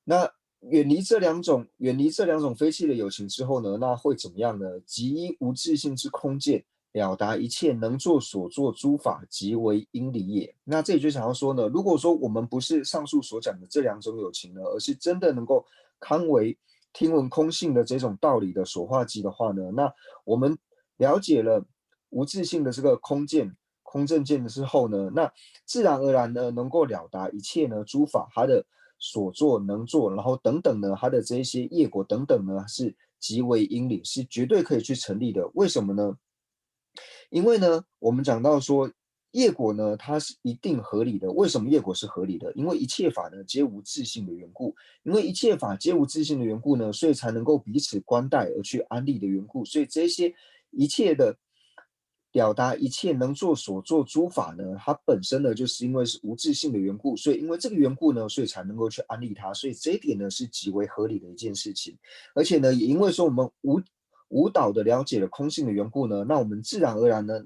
那远离这两种远离这两种非气的有情之后呢，那会怎么样呢？即依无自性之空见，了达一切能作所作诸法即为因理也。那这里就想要说呢，如果说我们不是上述所讲的这两种有情呢，而是真的能够堪为听闻空性的这种道理的所化机的话呢，那我们了解了无自性的这个空见、空正见之后呢，那自然而然呢，能够了达一切呢诸法它的所作能作，然后等等呢，它的这一些业果等等呢，是即为因理，是绝对可以去成立的。为什么呢？因为呢，我们讲到说，业果呢，它是一定合理的。为什么业果是合理的？因为一切法呢，皆无自性的缘故。因为一切法皆无自性的缘故呢，所以才能够彼此观待而去安立的缘故。所以这些一切的了达一切能作所作诸法呢，它本身呢，就是因为是无自性的缘故，所以因为这个缘故呢，所以才能够去安立它。所以这一点呢，是极为合理的一件事情。而且呢，也因为说我们无无导的了解了空性的缘故呢，那我们自然而然呢，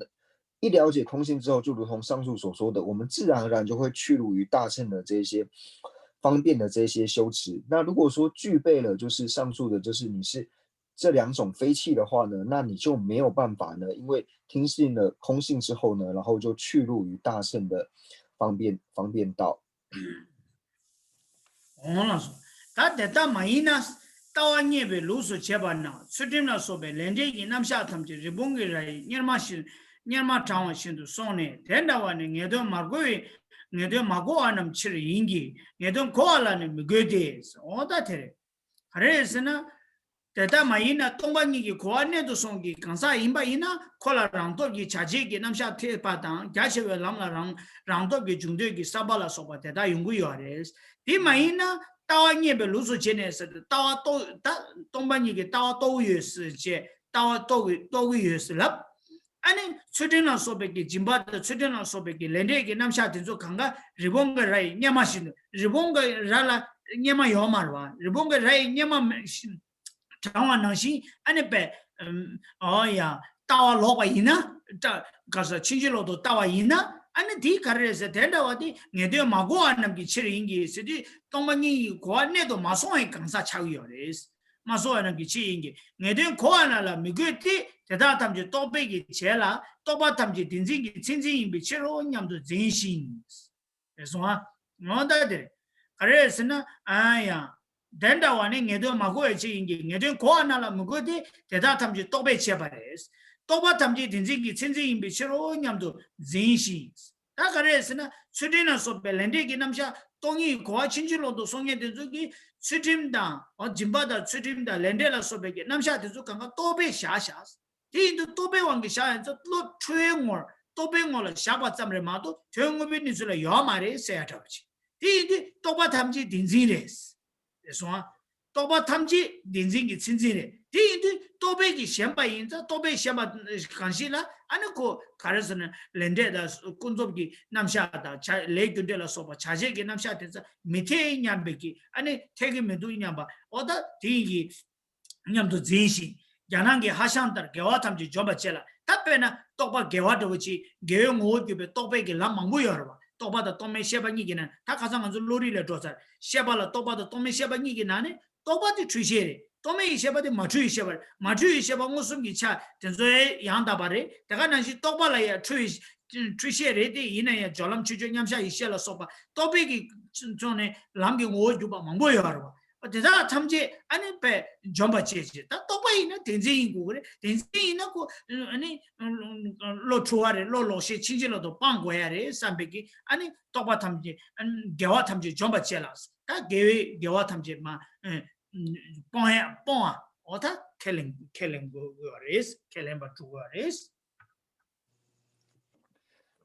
一了解空性之后，就如同上述所说的，我们自然而然就会去入于大乘的这些方便的这些修持。那如果说具备了就是上述的，就是你是这两种非气的话呢，那你就没有办法呢，因为听信了空性之后呢，然后就去入于大乘的方便方便道。 འོང་ལགས་སོ། ད་དེ་ལྟ་མ་ཡིན་ན། ལྟ་བ་རྙེད་པའི་ལུགས་སུ་བྱེད་པ་ན་ཚུལ་ཁྲིམས་ལ་སོགས་པའི་ལས་འབྲས་ཀྱི་རྣམ་གཞག་ཐམས་ཅད་རི་བོང་གི་རྭ་ཡིས་གཉེར་མ་བཞིན་གཉེར་མ་དྲང་བ་བཞིན་དུ་སོང་ནས་དེ་འདྲ་བ་ནི་ངེས་དོན་མ་གོ་བའི་ངེས་དོན་མ་གོ་བ་རྣམས་ཕྱིར་ཡིན་གྱི་ངེས་དོན་གོ་བ་ལ་ནི་མི་དགོས་ཏེ། འོ་ད་དེ་རེད། ག་རེ་རེད་ཟེར་ན། དེ་ལྟ་མ་ཡིན་ན་སྟོང་པ་ཉིད་ཀྱི་གོ་བ་གནད་དུ་སོང་གི་གང་ཟག་ཡིན་པ་ཡིན་ན། ཁོ་ལ་རང་སྟོབས་ཀྱིས་བྱ་བྱེད་ཀྱི་རྣམ་གཞག་འཐད་པ་དང་། རྒྱ་ཆེ་བའི་ལམ་ལ་རང་རང་སྟོབས་ཀྱིས་འབྱུང་འདོད་ཀྱི་བསམ་པ་ལ་སོགས་པ་དེ་དག་ཡོང་གི་ཡོད་རེད། དེ་མ་ཡིན་ན་ལྟ་བ་རྙེད་པའི་ལུགས་སུ་བྱས་ནས་ཟེར་ཏེ། ལྟ་བ་རྟོགས་ད་སྟོང་པ་ཉིད་ཀྱི་ལྟ་བ་རྟོགས་ཀྱི་ཡོད་ཟེར་བྱས། ལྟ་བ་རྟོགས་ཀྱི་རྟོགས་ཀྱི་ཡོད་ཟེར་ལབ། ཨ་ནི་ཚུལ་ཁྲིམས་ལ་སོགས་པའི་གི་སྦྱིན་པ་དང་། ཚུལ་ཁྲིམས་ལ་སོགས་པའི་གི་ལས་འབྲས་ཀྱི་རྣམ་གཞག་དེ་ཚོ་གང་ག་རི་བོང་གི་རྭ་ཡི་སྙེ་མ་བཞིན་དུ། རི་བོང་གི་རྭ་ལ་སྙེ་མ་ཡོད་མ་རེད་བ། རི་བོང་གི་རྭ་ཡི་སྙེ་མ་མེ་བཞིན་གྲང་བ་ནང་བཞིན། ཨ་ནི་པས། ཨོ་ཡ། ལྟ་བ་ལོག་པ་ཡིན་ན། ལྟ་ག་ས་ཕྱིན་ཅི་ལོག་ཏུ་ལྟ་བ་ཡིན་ན། ཨ་ནི་དེ་ག་རེ་རེད་ཟེར། དེ་འདྲ་བ་དེ་ངེས་དོན་མ་གོ་བ་རྣམས་ཀྱི་ཕྱིར་ཡིན་གྱི་ཟེར་དུས། སྟོང་པ་ཉིད་ཀྱི་གོ་བ་གནད་དུ་མ་སོང་བའི་གང་ཟག་ཆགས་ཀྱི་ཡོད་རེད། མ་སོང་བ་རྣམས་ཀྱི་ཕྱིར་ཡིན་གྱི། ངེས་དོན་གོ་བ་རྣམས་ལ་མི་དགོས་ཏེ། དེ་དག་ཐམས་ཅད་རྟོག་པའི་གི་བྱེད་ལ། རྟོག་པ་ཐམས་ཅད་བདེན་འཛིན་གྱི་མཚན་འཛིན་ཡིན་པའི་ཕྱིར་རོ་སྙམ་དུ་འཛིན་ཞིང་། རེད་སོང་ཨ། ངོ་ད་དེ་རེད། ག་རེ་རེད་ཟེར་ན། ཨ་ཡང་། དེ་འདྲ་བ་ནི་ངེས་དོན་མ་གོ་བའི་ཕྱིར་ཡིན་གྱི། ངེས་དོན་གོ་བ་རྣམས་ལ་མི་དགོས་ཏེ། དེ་དག་ཐམས་ཅད་རྟོག་པས་བྱས་པ་རེད། རྟོག་པ་ཐམས་ཅད་བདེན་འཛིན་གྱི་མཚན་འཛིན་ཡིན་པའི་ཕྱིར་རོ་སྙམ་དུ་འཛིན་ཞིང་། ད་ག་རེ་ཟེར་ན། ཚུལ་ཁྲིམས་ལ་སོགས་པའི་ལས་འབྲས་ཀྱི་རྣམ་གཞག་སྟོང་ཉིད་གོ་བ་ཕྱིན་ཅི་ལོག་ཏུ་སོང་མཁན་དེ་ཚོ་གིས་ཚུལ་ཁྲིམས་དང་། འོ། སྦྱིན་པ་དང་ཚུལ་ཁྲིམས་དང་ལས་འབྲས་ལ་སོགས་པའི་གི་རྣམ་གཞག་དེ་ཚོ་གང་ག་རྟོག་པས་བཞག་བཞག་དེ་ཡིན་དུས་རྟོག་པའི་དབང་གིས་བཞག་ཡིན་ཙང་། བློ་འཁྲུལ་བའི་ངོར་རྟོག་པའི་ངོ་ལ་བཞག་པ་ཙམ་རེད་མ་གཏོགས། དོན་དངོས་པོའི་གནས་ཚུལ་ལ་ཡོད་མ་རེད་ཟེར་ཡ་འདྲ་བ་ཅིག་དེ་ཡིན་དུས་རྟོག་པ་ཐམས་ཅད་བདེན་འཛིན་རེད། རེད་སོང་ཨ། རྟོག་པ་ཐམས་ཅད་བདེན་འཛིན་གྱི་མཚན་འཛིན་རེད། དེ་ཡིན་དུས་རྟོག་པས་ཀྱིས་ཞེན་པ་ཡིན་ཙང་། རྟོག་པས་ཞེན་པ་གང་ཞིག་ལ། ཨ་ནི་ཁོ་ག་རེ་ཟེར་ན། ལས་འབྲས་དང་ཀུན་རྫོབ་ཀྱི་རྣམ་གཞག་དང་། བྱ་ལས་རྒྱུ་འབྲས་ལ་སོགས་པ་བྱ་བྱེད་ཀྱི་རྣམ་གཞག་དེ་ཚོ་མི་འཐད་སྙམ་པའི་གི། ཨ་ནི་འཐད་ཀྱི་མི་འདུག་སྙམ་པ། འོ་ད་དེ་ཡིན་གྱི། སྙམ་དུ་འཛིན་ཞིང་། རྒྱ་སྣང་གི་ཧ་ཤང་ལྟར་དགེ་བ་ཐམས་ཅད་འཇོམས་པར་བྱེད་ལ། ད་དཔེར་ན་རྟོག་པ་དགེ་བ་འདྲ་བོ་ཅིག་དགེ་བའི་ངོ་བོར་གྱུར་པའི་རྟོག་པའི་གི་ལམ་མང་པོ་ཡོད་རེད་བ། རྟོག་པ་དང་རྟོག་མེད་ཤེས་པ་གཉིས་ཀྱི་ནང་། ད་ཁ་སང་ང་ཚོ་བློ་རིག་ལ་འགྲོ་ཚར། ཤེས་པ་ལ་རྟོག་པ་དང་རྟོག་མེད་ཤེས་པ་གཉིས་ཀྱི་ནང་ནས། རྟོག་པ་དེ་འཁྲུལ་ཤེས་རེད། རྟོག་མེད་ཀྱི་ཤེས་པ་དེ་མ་འཁྲུལ་བའི་ཤེས་པ་རེད། མ་འཁྲུལ་བའི་ཤེས་པ་མངོན་སུམ་གྱི་ཆ་དེ་ཚོ་ཡང་དག་པ་རེད། དེ་ག་ནང་བཞིན་རྟོག་པ་ལ་ཡང་འཁྲུལ་བའི་འཁྲུལ་ཤེས་རེད་དེ། ཡིན་ན་ཡང་སྦྱོར་ལམ་ཆོས་སྤྱོད་མཉམ་གཞག་ཡེ་ཤེས་ལ་སོགས་པ་རྟོག་པའི་གི་ཕྱོགས་ནས་ལམ་གྱི་ངོ་བོར་གྱུར་པ་མང་པོ་ཡོད་རེད་བ། དེ་དག་ཐམས་ཅད་ཨ་ནི་པས་འཇོམས་པར་བྱེད་ཅེས། ད་རྟོག་པ་ཡིན་ན་བདེན་འཛིན་ཡིན་དགོས་ཀྱི་རེད། བདེན་འཛིན་ཡིན་ན་ཁོ་ཨ་ནི་བློ་འཁྲུལ་བ་རེད། བློ་ལོག་ཤེས་ཕྱིན་ཅི་ལོག་ཏུ་སྤང་དགོས་ཡ་རེད་བསམ་པའི་གི། ཨ་ནི་རྟོག་པ་ཐམས་ཅད། ཨ་ནི་དགེ་བ་ཐམས་ཅད་འཇོམས་པར་བྱེད་ལ། ད་དགེ་བའི་དགེ་བ་ཐམས་ཅད་མ་སྤོང་ཡ་སྤོང་བ། འོ་ད་ཁས་ལེན་ཁས་ལེན་དགོས་ཀྱི་ཡོད་རེད། ཁས་ལེན་པར་འགྲོ་དགོས་ཡ་རེད།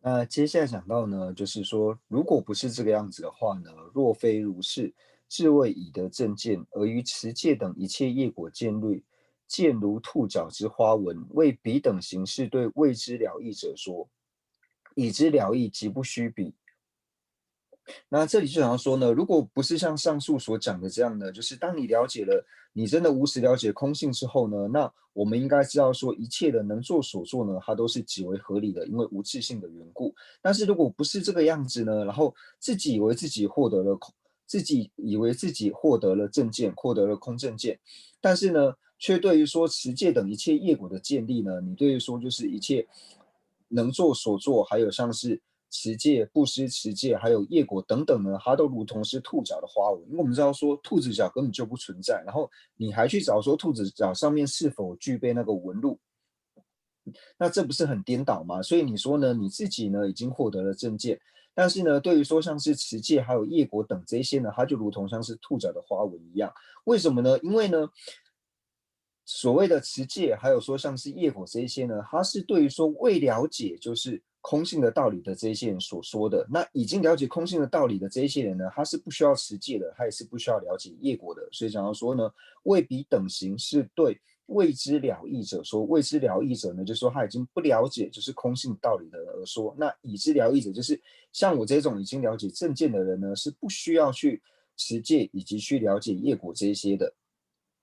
那接下来讲到呢，就是说，如果不是这个样子的话呢，若非如是，至未已得正见，而于持戒等一切业果见律，见如兔角之花纹，谓彼等行是对未知了义者说。已知了义，即不须彼。那这里就想要说呢，如果不是像上述所讲的这样呢，就是当你了解了，你真的无始了解空性之后呢，那我们应该知道说，一切的能作所作呢，它都是极为合理的，因为无自性的缘故。但是如果不是这个样子呢，然后自己以为自己获得了空，自己以为自己获得了正见，获得了空正见，但是呢，却对于说持戒等一切业果的建立呢，你对于说就是一切能作所作，还有像是持戒、布施持戒，还有业果等等呢，它都如同是兔角的花纹。因为我们知道说兔子角根本就不存在，然后你还去找说兔子角上面是否具备那个纹路，那这不是很颠倒吗？所以你说呢，你自己呢已经获得了正见，但是呢，对于说像是持戒还有业果等这些呢，它就如同像是兔角的花纹一样。为什么呢？因为呢，所谓的持戒，还有说像是业果这一些呢，它是对于说未了解就是空性的道理的这一些人所说的。那已经了解空性的道理的这一些人呢，他是不需要持戒的，他也是不需要了解业果的。所以讲到说呢，谓彼等行是对未知了义者说。未知了义者呢，就是说他已经不了解就是空性道理的而说。那已知了义者，就是像我这种已经了解正见的人呢，是不需要去持戒以及去了解业果这一些的。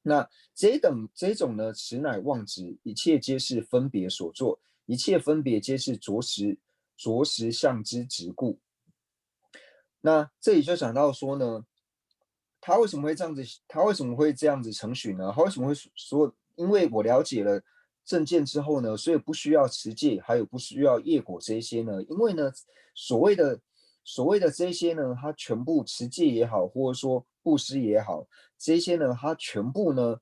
那这一等这一种呢，此乃妄执，一切皆是分别所作，一切分别皆是着实着实相之执故。那这里就讲到说呢，他为什么会这样子？他为什么会这样子承许呢？他为什么会说？因为我了解了正见之后呢，所以不需要持戒，还有不需要业果这一些呢？因为呢，所谓的所谓的这些呢，它全部持戒也好，或者说布施也好，这些呢，它全部呢，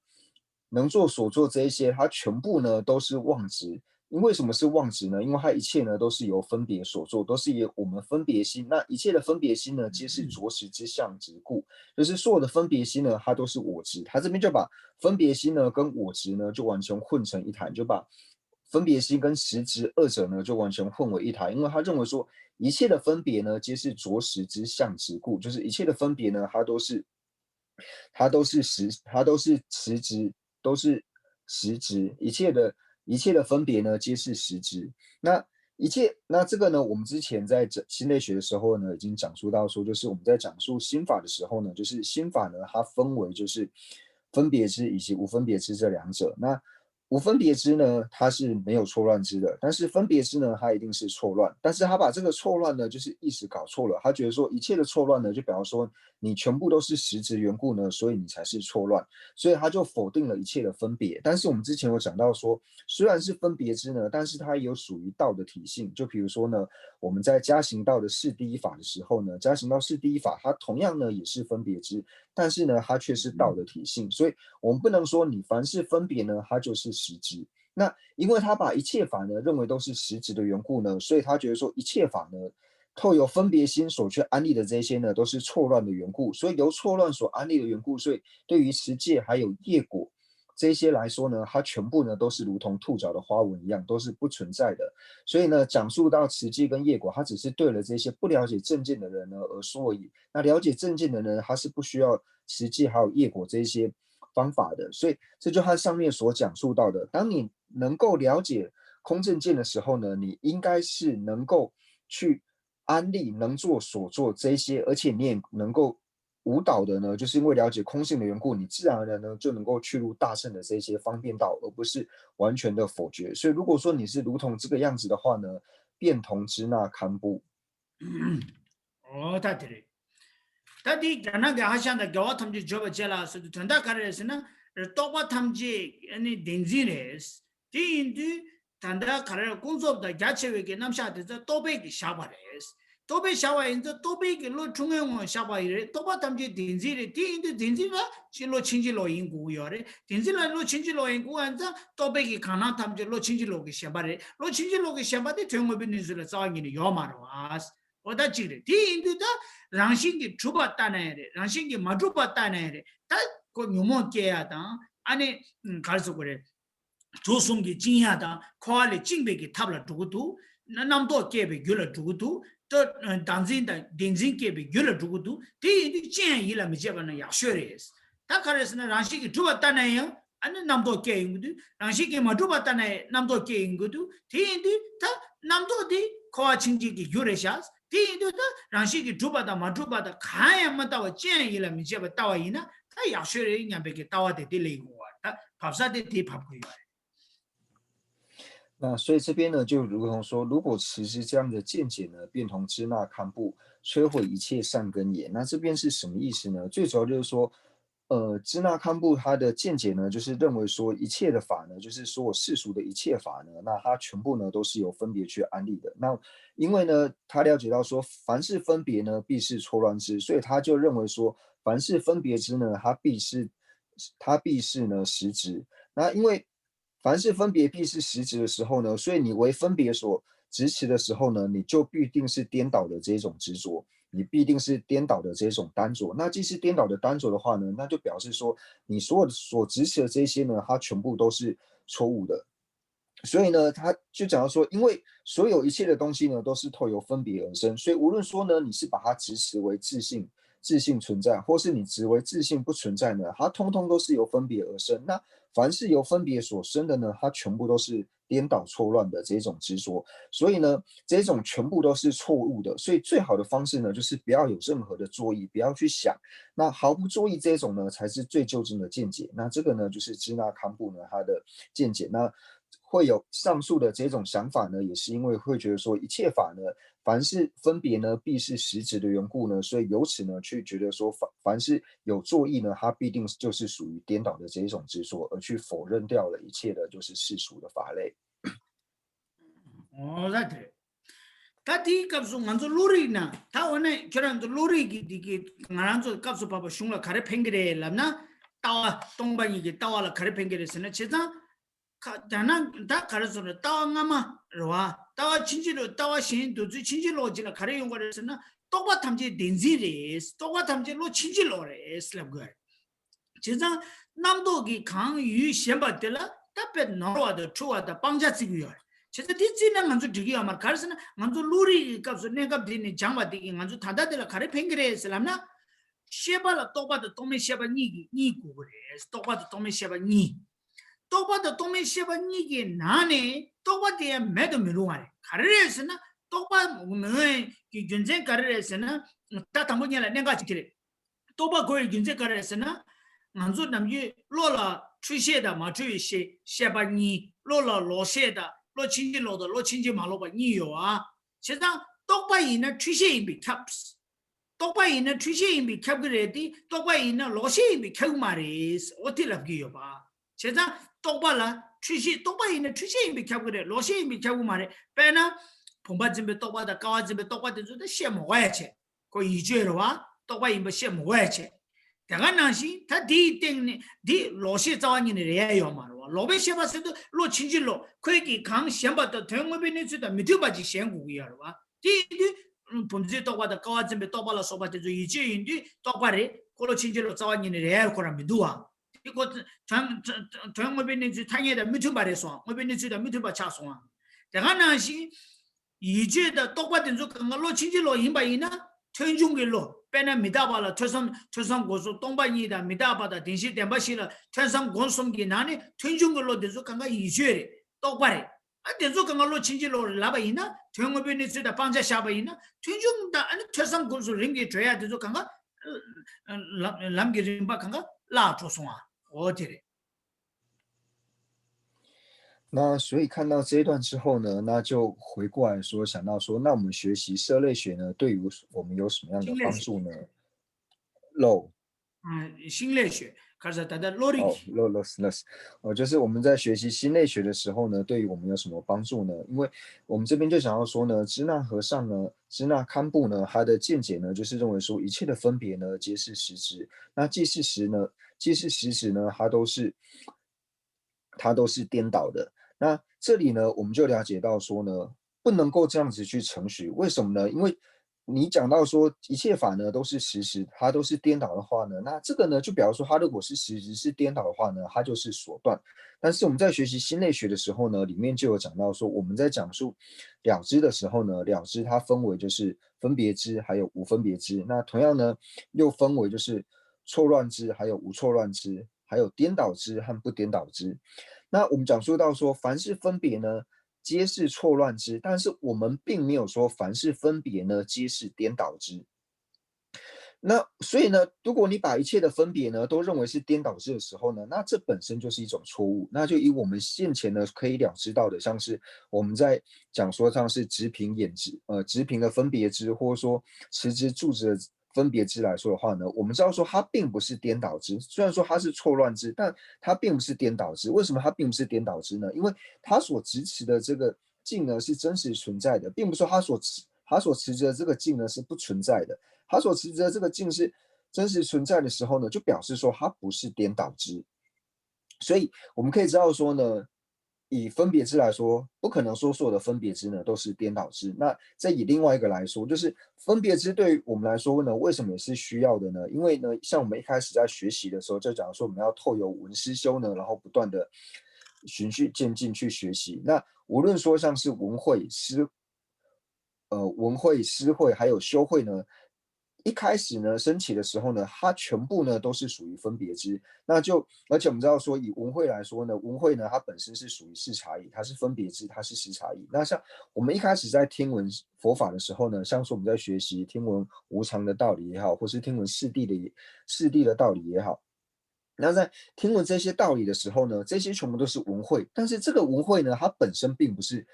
能作所作这一些，它全部呢都是妄执。因为什么是妄执呢？因为它一切呢都是由分别所做，都是由我们分别心。那一切的分别心呢，皆是着实之相执故。就是所有的分别心呢，它都是我执。他这边就把分别心呢跟我执呢就完全混成一谈，就把分别心跟实执二者呢就完全混为一谈，因为他认为说一切的分别呢，皆是着实之相执故，就是一切的分别呢，它都是它都是实，它都是实执，都是实执，一切的一切的分别呢，皆是实执。那一切，那这个呢，我们之前在讲心类学的时候呢，已经讲述到说，就是我们在讲述心法的时候呢，就是心法呢，它分为就是分别知以及无分别知这两者。那无分别知呢，它是没有错乱知的，但是分别知呢，它一定是错乱。但是他把这个错乱呢，就是意识搞错了。他觉得说一切的错乱呢，就表示说你全部都是实执缘故呢，所以你才是错乱。所以他就否定了一切的分别。但是我们之前有讲到说，虽然是分别知呢，但是它也有属于道的体性。就比如说呢，我们在加行道的四第一法的时候呢，加行道四第一法，它同样呢也是分别知，但是呢，它却是道的体性。所以我们不能说你凡是分别呢，它就是实执。那因为他把一切法呢认为都是实执的缘故呢，所以他觉得说一切法呢，透由分别心所去安立的这些呢，都是错乱的缘故。所以由错乱所安立的缘故，所以对于持戒还有业果这些来说呢，它全部呢都是如同兔角的花纹一样，都是不存在的。所以呢，讲述到持戒跟业果，它只是对了这些不了解正见的人呢而说而已。那了解正见的人，他是不需要持戒还有业果这些方法的。所以这就和上面所讲述到的，当你能够了解空正见的时候呢，你应该是能够去安立能作所作这些，而且你也能够无导的呢，就是因为了解空性的缘故，你自然而然呢就能够去入大乘的这些方便道，而不是完全的否决。所以如果说你是如同这个样子的话呢，便同支那堪布。ཨོ་ད་དེ་རེད། ད་དེ་རྒྱ་ནག་གི་ཧ་ཤང་དང་རྒྱལ་བ་ཐམས་ཅད་བརྗོད་པར་བྱེད་ལ་ཟེར་དུས་དོན་དག་ག་རེ་རེད་ཟེར་ན། རྟོག་པ་ཐམས་ཅད་ནི་བདེན་འཛིན་རེད། དེ་ཡིན་དུས་ད་ལྟ་ག་རེ་ཀུན་རྫོབ་དང་རྒྱ་ཆེ་བའི་གི་རྣམ་གཞག་དེ་ཚོ་རྟོག་པས་ཀྱིས་བཞག་པ་རེད། རྟོག་པས་བཞག་པ་ཡིན་ཙང་རྟོག་པས་ཀྱིས་བློ་འཁྲུལ་ངོའི་ངོ་བཞག་པ་ཡིན་རེད། རྟོག་པ་ཐམས་ཅད་བདེན་འཛིན་རེད། དེ་ཡིན་དུས་བདེན་འཛིན་ལ་ཅི་བློ་ཕྱིན་ཅི་ལོག་ཡིན་དགོས་ཀྱི་ཡོད་རེད། བདེན་འཛིན་ལ་བློ་ཕྱིན་ཅི་ལོག་ཡིན་དགོས་ཡིན་ཙང་རྟོག་པས་ཀྱིས་གང་སྣང་ཐམས་ཅད་བློ་ཕྱིན་ཅི་ལོག་གིས་ཞེན་པ་རེད། བློ་ཕྱིན་ཅི་ལོག་གིས་ཞེན་པ་དེ་དོན་དངོས་པོའི་གནས་ཚུལ་ལ་རྩ་བ་ཉིད་ནས་ཡོད་མ་རེད་བ། འོ་ད་གཅིག་རེད། དེ་ཡིན་དུས་ད་རང་བཞིན་གྱིས་གྲུབ་པ་ལྟ་ན་ཡང་རེད། རང་བཞིན་གྱིས་མ་གྲུབ་པ་ལྟ་ན་ཡང་རེད། ད་ཁོ་ཉོན་མོངས་སྐྱེ་ཡ་དང་ཨ་ནི་ག་རེ་ཟེར་དགོས་རེད། དུག་གསུམ་གྱིས་བཅིངས་ཡ་དང་འཁོར་བ་ལས་བཅིངས་པའི་གི་ཐབས་ལ་འགྲོ་གི་འདུག་རྣམ་རྟོག་སྐྱེས་པའི་རྒྱུ་ལ་འགྲོ་གི་འདུག་ད་བདག་འཛིན་དང་བདེན་འཛིན་སྐྱེས་པའི་རྒྱུ་ལ་འགྲོ་གི་འདུག་དེ་ཡིན་དུས་ཅི་ཡང་ཡིད་ལ་མི་བྱེད་པ་ན་ཡག་ཤོས་རེད། ད་ག་རེ་ཟེར་ན་རང་བཞིན་གྱིས་གྲུབ་པ་ལྟ་ན་ཡང་ཨ་ནི་རྣམ་རྟོག་སྐྱེ་ཡོང་གི་འདུག་རང་བཞིན་གྱིས་མ་གྲུབ་པ་ལྟ་ན་ཡང་རྣམ་རྟོག་སྐྱེ་ཡོང་གི་འདུག་དེ་ཡིན་དུས་ད་རྣམ་རྟོག་དེ་འཁོར་བ་ཕྱིན་ཅི་གི་རྒྱུ་རེད་ཤག་དེ་ཡིན་དུས་ད་རང་བཞིན་གྱིས་གྲུབ་པ་དང་མ་གྲུབ་པ་དང་གང་ཡང་མ་ལྟ་བ་ཅི་ཡང་ཡིད་ལ་མི་བྱེད་པ་ལྟ་བ་ཡིན་ན་ད་ཡག་ཤོས་རེད་སྙམ་པའི་གི་ལྟ་བ་དེ་དེ་སླེབས་ཡོང་བ་ད་བབས་ས་དེ་དེ་བབས་དགོས་ཡོད་རེད། 那所以这边呢，就如同说，如果持之这样的见解呢，便同支那堪布，摧毁一切善根也。那这边是什么意思呢？最主要就是说，呃，支那堪布他的见解呢，就是认为说一切的法呢，就是说世俗的一切法呢，那它全部呢都是由分别去安立的。那因为呢，他了解到说，凡是分别呢，必是错乱之，所以他就认为说，凡是分别之呢，它必是它必是呢实执。那因为凡是分别必是实执的时候呢，所以你为分别所执持的时候呢，你就必定是颠倒的这种执着，你必定是颠倒的这种单着。那既是颠倒的单着的话呢，那就表示说你所有的所执持的这些呢，它全部都是错误的。所以呢，他就讲到说，因为所有一切的东西呢，都是透由分别而生，所以无论说呢，你是把它执持为自性，自性存在，或是你执为自性不存在呢，它通通都是由分别而生。那凡是由分别所生的呢，它全部都是颠倒错乱的这种执着。所以呢，这种全部都是错误的。所以最好的方式呢，就是不要有任何的作意，不要去想。那毫不作意这种呢，才是最究竟的见解。那这个呢，就是支那堪布呢他的见解。那会有上述的这种想法呢，也是因为会觉得说一切法呢，凡是分别呢，必是实执的缘故呢，所以由此呢，去觉得说凡凡是有作意呢，它必定就是属于颠倒的这一种执着，而去否认掉了一切的就是世俗的法类。 ཨོ་ད་དེ་རེད། ད་དེའི་སྐབས་སུ་ང་ཚོ་བློ་རིག་ན་ད་འོ་ནས་ཁྱོད་རང་ཚོ་བློ་རིག་གི་འདི་གི་ང་རང་ཚོ་སྐབས་སུ་བབ་པ་གཞུང་ལ་ག་རེ་ཕན་གི་རེད་ལབ་ན། ལྟ་བ་སྟོང་པ་ཉིད་ཀྱི་ལྟ་བ་ལ་ག་རེ་ཕན་གི་རེད་ཟེར་ན་བྱས་ཙང་། ཁ་ད་ན་ད་ག་རེ་ཟེར་རེད། ལྟ་བ་སྔ་མ་རེད་བ། ལྟ་བ་ཕྱིན་ཅི་ལོག་ལྟ་བ་གཞན་འདུག་ཚུལ་ཕྱིན་ཅི་ལོག་ཅིག་ལ་ག་རེ་ཡོང་གི་རེད་ཟེར་ན། རྟོག་པ་ཐམས་ཅད་བདེན་འཛིན་རེད། རྟོག་པ་ཐམས་ཅད་བློ་ཕྱིན་ཅི་ལོག་རེད་ལབ་དགོས་རེད། བྱས་ཙང་རྣམ་རྟོག་གིས་གང་ཡུལ་ཞེན་པ་དེ་ལ་ད་དཔེ་ནོར་བ་དང་འཁྲུལ་བ་དང་སྤང་བྱ་བརྩི་གི་ཡོད་རེད། བྱས་ཙང་དེ་བརྩིས་ན་ང་ཚོ་འགྲིག་གི་ཡོད་མ་རེད། ག་རེ་ཟེར་ན་ང་ཚོ་བློ་རིག་གི་སྐབས་སུ་གནས་སྐབས་དེ་ནས་སྦྱངས་པ་དེ་གིས་ང་ཚོ་ད་ལྟ་དེ་ལ་ག་རེ་ཕན་གི་རེད་ཟེར་ལབ་ན། ཤེས་པ་ལ་རྟོག་པ་དང་རྟོག་མེད་ཤེས་པ་གཉིས་ཀྱི་གཉིས་དགོས་ཀྱི་རེད། རྟོག་པ་དང་རྟོག་མེད་ཤེས་པ་གཉིས། རྟོག་པ་དང་རྟོག་མེད་ཤེས་པ་གཉིས་ཀྱི་ནང་ནས་རྟོག་པ་དེ་ཡང་མེད་དུ་མི་རུང་བ་རེད། ག་རེ་རེད་ཟེར་ན། རྟོག་པ་མེད་ཀྱི་རྒྱུ་མཚན་ག་རེ་རེད་ཟེར་ན། ད་དང་པོ་ཉིད་ལ་གནད་འགག་ཅིག་དེ་རེད། རྟོག་པ་དགོས་པའི་རྒྱུ་མཚན་ག་རེ་རེད་ཟེར་ན། ང་ཚོ་ནམ་རྒྱུན་བློ་ལ་འཁྲུལ་ཤེས་དང་མ་འཁྲུལ་བའི་ཤེས་ཤེས་པ་གཉིས། བློ་ལ་ལོག་ཤེས་དང་བློ་ཕྱིན་ཅི་ལོག་དང་བློ་ཕྱིན་ཅི་མ་ལོག་པ་གཉིས་ཡོད་པ། བྱས་ཙང་རྟོག་པ་ཡིན་ན་འཁྲུལ་ཤེས་ཡིན་པས་ཁྱབ། རྟོག་པ་ཡིན་ན་འཁྲུལ་ཤེས་ཡིན་པས་ཁྱབ་ཀྱི་རེད་དེ། རྟོག་པ་ཡིན་ན་ལོག་ཤེས་ཡིན་པས་ཁྱབ་ཀྱི་མ་རེད། འོ་དེ་ལབ་ཀྱི་ཡོད་པ། བྱས་ཙང་རྟོག་པ་ལ་འཁྲུལ་ཤེས། རྟོག་པ་ཡིན་ན་འཁྲུལ་ཤེས་ཡིན་པས་ཁྱབ་ཀྱི་རེད། ལོག་ཤེས་ཡིན་པས་ཁྱབ་ཀྱི་མ་རེད། དཔེར་ན། བུམ་པ་འཛིན་པའི་རྟོག་པ་དང་ཀ་བ་འཛིན་པའི་རྟོག་པ་དེ་ཚོ་ད་བཤད་མི་དགོས་ཡ་བྱས། ཁོ་ཡིད་དཔྱོད་རེད་བ། རྟོག་པ་ཡིན་པ་བཤད་མི་དགོས་ཡ་བྱས། དེ་ག་ནང་བཞིན་ད་དེའི་སྟེང་ནས་འདི་ལོག་ཤེས་རྩ་བ་ཉིད་ནས་རེད་ཡ་ཡོད་མ་རེད་བ། ལོག་པའི་ཤེས་པ་ཟེར་དུས་བློ་ཕྱིན་ཅི་ལོག་ཁོས་ཀྱིས་གང་ཞེན་པ་དང་དོན་དངོས་པོའི་གནས་ཚུལ་དང་མི་མཐུན་པ་ཅིག་ཞེན་དགོས་ཀྱི་ཡོད་རེད་བ། དེ་ཡིན་དུས་བུམ་འཛིན་རྟོག་པ་དང་ཀ་བ་འཛིན་པའི་རྟོག་པ་ལ་སོགས་པ་དེ་ཚོ་ཡིད་དཔྱོད་ཡིན་དུས་རྟོག་པ་རེད། ཁོ་བློ་ཕྱིན་ཅི་ལོག་རྩ་བ་ཉིད་ནས་རེད་ཡ་ཁོ་རང་མི་འདུག་བ། དེ་ཁོ་དོན་དོན་དངོས་པོའི་གནས་ཚུལ་ཐ་སྙད་དང་མི་མཐུན་པ་རེད་སོང་། དངོས་པོའི་གནས་ཚུལ་དང་མི་མཐུན་པ་ཆགས་སོང་བ། དེ་ག་ནང་བཞིན། ཡིད་དཔྱོད་དང་རྟོག་པ་དེ་ཚོ་གང་ག་བློ་ཕྱིན་ཅི་ལོག་ཡིན་པ་ཡིན་ན། ཐོས་བྱུང་གི་བློ། དཔེར་ན་མི་རྟག་པ་ལ་ཐོས་བསམ། ཐོས་བསམ་སྒོམ་གསུམ། སྟོང་པ་ཉིད་དང་མི་རྟག་པ་དང་བདེན་བཞིའི་བདེན་པ་བཞི་ལ་ཐོས་བསམ་སྒོམ་གསུམ་གྱི་ནང་ནས་ཐོས་བྱུང་གི་བློ་དེ་ཚོ་གང་ག་ཡིད་དཔྱོད་རེད། རྟོག་པ་རེད། ཨ་དེ་ཚོ་གང་ག་བློ་ཕྱིན་ཅི་ལོག་རེད་ལབ་པ་ཡིན་ན། དོན་དངོས་པོའི་གནས་ཚུལ་དང་སྤང་བྱ་བཞག་པ་ཡིན་ན། ཐོས་བྱུང་དང་ཨ་ནི་ཐོས་བསམ་སྒོམ་གསུམ་རིམ་གྱིས་གྲོལ་ཡ་དེ་ཚོ་གང་ག་ལམ་ལམ་གྱི་རིམ་པ་གང་ག་བརླག་འགྲོ་སོང་བ། འོ་དེ་རེད། 那所以看到这一段之后呢，那就回过来说，想到说，那我们学习涉类学呢，对于我们有什么样的帮助呢？漏 啊，心类学，开始谈谈 logic。 哦，漏漏漏，哦，就是我们在学习心类学的时候呢，对于我们有什么帮助呢？因为我们这边就想要说呢，支那和尚呢，支那堪布呢，他的见解呢，就是认为说一切的分别呢，皆是实执。那既是实呢，既是实执呢，它都是它都是颠倒的。那这里呢，我们就了解到说呢，不能够这样子去承许。为什么呢？因为你讲到说一切法呢都是实实，它都是颠倒的话呢，那这个呢，就表示说它如果是实实是颠倒的话呢，它就是所断。但是我们在学习心类学的时候呢，里面就有讲到说，我们在讲述了知的时候呢，了知它分为就是分别知，还有无分别知。那同样呢，又分为就是错乱知，还有无错乱知。还有颠倒知和不颠倒知。那我们讲述到说，凡是分别呢，皆是错乱知，但是我们并没有说凡是分别呢，皆是颠倒知。那所以呢，如果你把一切的分别呢都认为是颠倒知的时候呢，那这本身就是一种错误。那就以我们现前呢可以了知到的，像是我们在讲说像是直平眼直，呃，直平的分别知，或者说直直柱直的分别知来说的话呢，我们知道说它并不是颠倒知，虽然说它是错乱知，但它并不是颠倒知。为什么它并不是颠倒知呢？因为它所支持的这个境呢是真实存在的，并不是说它所持它所持着这个境呢是不存在的。它所持着这个境是真实存在的时候呢，就表示说它不是颠倒知。所以我们可以知道说呢，以分别知来说，不可能说所有的分别知呢都是颠倒知。那再以另外一个来说，就是分别知对于我们来说呢，为什么也是需要的呢？因为呢，像我们一开始在学习的时候，就讲说我们要透由闻思修呢，然后不断的循序渐进去学习。那无论说像是闻慧、思呃闻慧、思慧还有修慧呢，一开始呢升起的时候呢，它全部呢都是属于分别知。那就而且我们知道说，以闻慧来说呢，闻慧呢它本身是属于视察已，它是分别知，它是视察已。那像我们一开始在听闻佛法的时候呢，像说我们在学习听闻无常的道理也好，或是听闻四谛的四谛的道理也好，那在听闻这些道理的时候呢，这些全部都是闻慧，但是这个闻慧呢，它本身并不是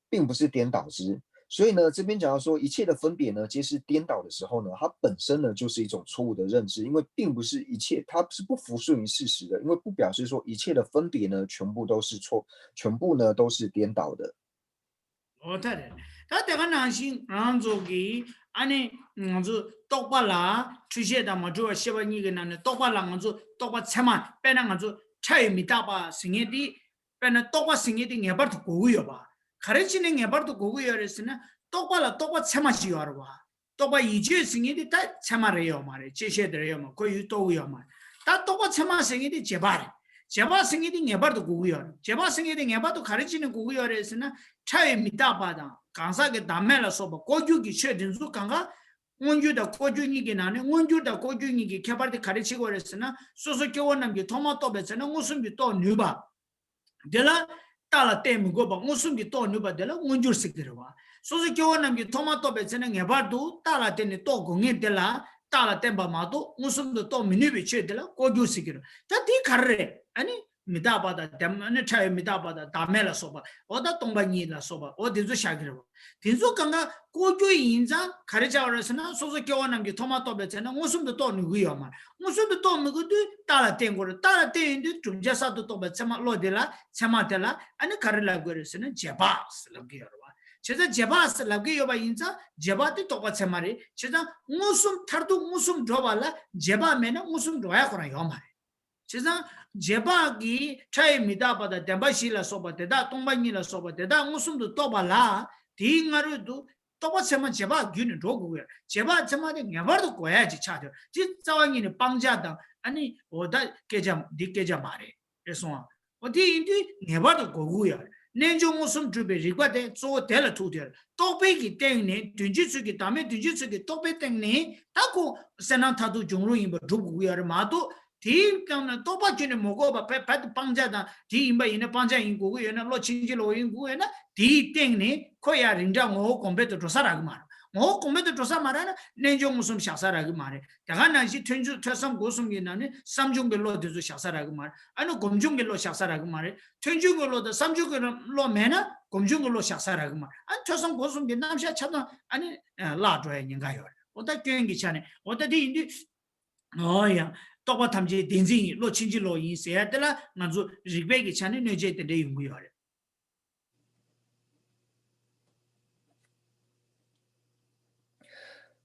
并不是颠倒知。所以呢，这边讲到说一切的分别呢，皆是颠倒的时候呢，它本身呢就是一种错误的认知，因为并不是一切，它是不服顺于事实的，因为不表示说一切的分别呢全部都是错，全部呢都是颠倒的。 འོ་ད་རེད། ད་དེ་ག་ནང་བཞིན་ང་ཚོ་གི་ཨ་ནི་ང་ཚོ་རྟོག་པ་ལ་འཁྲུལ་ཤེས་དང་མ་འཁྲུལ་བ་ཤེས་པ་གཉིས་ཀྱི་ནང་ནས་རྟོག་པ་ལ་ང་ཚོ་རྟོག་པ་ཚད་མ། དཔེར་ན་ང་ཚོ་ཕྲ་ཡི་མི་རྟག་པ་ཟེར་མཁན་དེ། དཔེར་ན་རྟོག་པ་ཟེར་མཁན་དེ་ངེས་པར་དུ་དགོས་ཀྱི་ཡོད་པ། ག་རེ་བྱས་ནས་ངེས་པར་དུ་དགོས་ཀྱི་ཡོད་རེད་ཟེར་ན། རྟོག་པ་ལ་རྟོག་པ་ཚད་མ་ཞིག་ཡོད་རེད་བ། རྟོག་པ་ཡིད་དཔྱོད་ཟེར་མཁན་དེ་ད་ཚད་མ་རེ་ཡོད་མ་རེད། བཅད་ཤེས་དེ་རེ་ཡོད་མ་རེད། ཁོ་ཡུལ་རྟོགས་ཀྱི་ཡོད་མ་རེད། ད་རྟོག་པ་ཚད་མ་ཟེར་མཁན་དེ་རྗེས་དཔག་རེད། རྗེས་དཔག་ཟེར་མཁན་དེ་ངེས་པར་དུ་དགོས་ཀྱི་ཡོད་རེད། རྗེས་དཔག་ཟེར་མཁན་དེ་ངེས་པར་དུ་ག་རེ་བྱས་ནས་དགོས་ཀྱི་ཡོད་རེད་ཟེར་ན། ཕྲ་བའི་མི་རྟག་པ་དང་གང་ཟག་གི་བདག་མེད་ལ་སོགས་པ་ལྐོག་གྱུར་གྱི་ཆོས་དེ་ཚོ་གང་ག་མངོན་གྱུར་དང་ལྐོག་གྱུར་གཉིས་ཀྱི་ནང་ནས། མངོན་གྱུར་དང་ལྐོག་གྱུར་གཉིས་ཀྱི་ཁྱད་པར་དེ་ག་རེ་ཕྱེ་དགོས་རེད་ཟེར་ན། སོ་སོ་སྐྱེ་བོ་རྣམས་ཀྱིས་ཐོག་མར་རྟོགས་པའི་ཚེ་ན་མངོན་སུམ་གྱིས་རྟོགས་ནུས་པ། དེ་ལ་རྟགས་ལ་བརྟེན་མི་དགོས་པ། མངོན་སུམ་གྱིས་རྟོགས་ནུས་པ་དེ་ལ་མངོན་གྱུར་ཟེར་གྱི་རེད་བ། སོ་སོ་སྐྱེ་བོ་རྣམས་ཀྱིས་ཐོག་མར་རྟོགས་པའི་ཚེ་ན་ངེས་པར་དུ་རྟགས་ལ་བརྟེན་ནས་རྟོགས་དགོས་ངེས་དེ་ལ་རྟགས་ལ་བརྟེན་པ་མ་གཏོགས་མངོན་སུམ་དུ་རྟོགས་མི་ནུས་པའི་ཆོས་དེ་ལ་ལྐོག་གྱུར་ཟེར་གྱི་རེད། ད་དེ་ག་རེ་རེད། ཨ་ནི་མི་རྟག་པ་དང་བདེན། ཨ་ནི་ཕྲ་བའི་མི་རྟག་པ་དང་བདག་མེད་ལ་སོགས་པ། འོ་ད་སྟོང་པ་ཉིད་ལ་སོགས་པ། འོ་དེ་ཚོ་བཞག་གི་རེད་བ། དེ་ཚོ་གང་ག་ལྐོག་གྱུར་ཡིན་ཙང་ག་རེ་བྱ་བ་རེད་ཟེར་ན། སོ་སོ་སྐྱེ་བོ་རྣམས་ཀྱིས་ཐོག་མར་རྟོགས་པའི་ཚེ་ན་མངོན་སུམ་དུ་རྟོགས་ནུས་ཀྱི་ཡོད་མ་རེད། མངོན་སུམ་དུ་རྟོགས་མི་དགོས་དུས་རྟགས་ལ་བརྟེན་དགོས་རེད། རྟགས་ལ་བརྟེན་ཡོང་དུས་བསྒྲུབ་བྱ་གསར་དུ་རྟོགས་པའི་ཚད་མ་བློ་དེ་ལ་ཚད་མ་དེ་ལ་ཨ་ནི་ག་རེ་ལབ་དགོས་རེད་ཟེར་ན། རྗེས་དཔག་ཟེར་ལབ་ཀྱི་ཡོད་རེད་བ། བྱས་ཙང་རྗེས་དཔག་ཟེར་ལབ་ཀྱི་ཡོད་པ་ཡིན་ཙང་རྗེས་དཔག་དེ་རྟོག་པ་ཚད་མ་རེད། བྱས་ཙང་མངོན་སུམ་མཐར་ཐུག་མངོན་སུམ་འགྲོ་བ་ལ་རྗེས་དཔག་མེད་ན་མངོན་སུམ་འགྲོ་ཡ་ཁོ་རང་ཡོད་མ་རེད། བྱས་ཙང་རྗེས་དཔག་གིས་ཕྲ་བའི་མི་རྟག་པ་དང་བདེན་པ་བཞི་ལ་སོགས་པ་དེ་དག་སྟོང་པ་ཉིད་ལ་སོགས་པ་དེ་དག་མངོན་སུམ་དུ་རྟོགས་པ་ལ། དེའི་སྔ་རོལ་དུ་རྟོག་པ་ཚད་མ་རྗེས་དཔག་བརྒྱུད་ནས་འགྲོ་དགོས་ཀྱི་ཡོད། རྗེས་དཔག་ཚད་མ་དེ་ངེས་པར་དུ་དགོས་ཡ་ཅིག་ཆགས་ཐུབ། དེ་རྩ་བ་ཉིད་ནས་སྤང་བྱ་དང་། ཨ་ནི་འོ་ད་སྐད་ཆ་འདི་སྐད་ཆ་མ་རེད། རེད་སོང་ཨ། འོ་དེ་ཡིན་དུས་ངེས་པར་དུ་དགོས་ཀྱི་ཡོད། རྣལ་འབྱོར་མངོན་སུམ་སྒྲུབ་པའི་རིགས་པ་དེ་གཙོ་བོ་དེ་ལ་ཐུག་དེར། རྟོག་པའི་གི་སྟེང་ནས་དོན་སྤྱིའི་ཚུལ་གྱི། བདག་མེད་དོན་སྤྱིའི་ཚུལ་གྱི་རྟོག་པའི་སྟེང་ནས་ད་ཁོ་གསལ་སྣང་མཐར་ཐུག་བྱུང་རུང་ཡིན་པ་སྒྲུབ་དགོས་ཀྱི་ཡོད་རེད་མ་གཏོགས། དེའི་སྟེང་ནས་རྟོག་པ་ཁྱོན་ནས་མི་དགོས་པ། བེད་བེད་དུ་སྤང་བྱ་དང་། དེ་ཡིན་པ་ཡིན་ན་སྤང་བྱ་ཡིན་དགོས་ཀྱི་ཡོད་ན། བློ་ཕྱིན་ཅི་ལོག་ཡིན་དགོས་ཀྱི་ཡོད་ན། དེའི་སྟེང་ནས་ཁོ་ཡང་རིགས་འདྲ་ངོ་བོ་གོང་འཕེལ་དུ་འགྲོ་ས་རག་གི་མ་རེད། ངོ་བོ་གོང་འཕེལ་དུ་འགྲོ་ས་མ་རག་ན་རྣལ་འབྱོར་མངོན་སུམ་བཞག་ས་རག་གི་མ་རེད། དེ་ག་ནང་བཞིན་ཐོས་བྱུང་ཐོས་བསམ་སྒོམ་གསུམ་གྱི་ནང་ནས་བསམ་བྱུང་གི་བློ་དེ་ཚོ་བཞག་ས་རག་གི་མ་རེད། ཨ་ནི་སྒོམ་བྱུང་གི་བློ་བཞག་ས་རག་གི་མ་རེད། ཐོས་བྱུང་གི་བློ་དང་བསམ་བྱུང་གི་བློ་མེད་ན་སྒོམ་བྱུང་གི་བློ་བཞག་ས་རག་གི་མ་རེད། ཨ་ནི་ཐོས་བསམ་སྒོམ་གསུམ་གྱི་རྣམ་གཞག་ཆ་ཚང་ཨ་ནི་བརླག་འགྲོ་ཡ་ཉེན་ཁ་ཡོད་རེད། འོ་ད་སྐྱོན་གྱི་ཆ་ནས། འོ་ད་དེ་ཡིན་དུས། འོ་ཡ། རྟོག་པ་ཐམས་ཅད་བདེན་འཛིན་ཡིན། བློ་ཕྱིན་ཅི་ལོག་ཡིན་ཟེར་ཡ་དེ་ལ་ང་ཚོ་རིགས་པའི་གི་ཆ་ནས་གནོད་བྱེད་དེ་འདྲ་ཡོང་གི་ཡོད་རེད།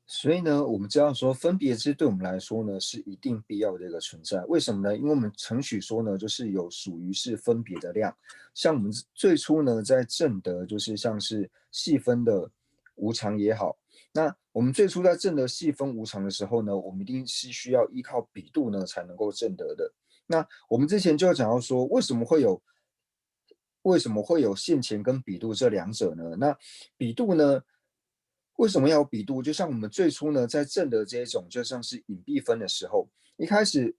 所以呢，我们知道说分别知对我们来说呢是一定必要的一个存在。为什么呢？因为我们承许说呢，就是有属于是分别的量。像我们最初呢，在证得就是像是细分的无常也好，那我们最初在证得细分无常的时候呢，我们一定是需要依靠比度呢才能够证得的。那我们之前就有讲到说，为什么会有为什么会有现前跟比度这两者呢？那比度呢，为什么要有比度？就像我们最初呢，在证得这一种就像是隐蔽分的时候，一开始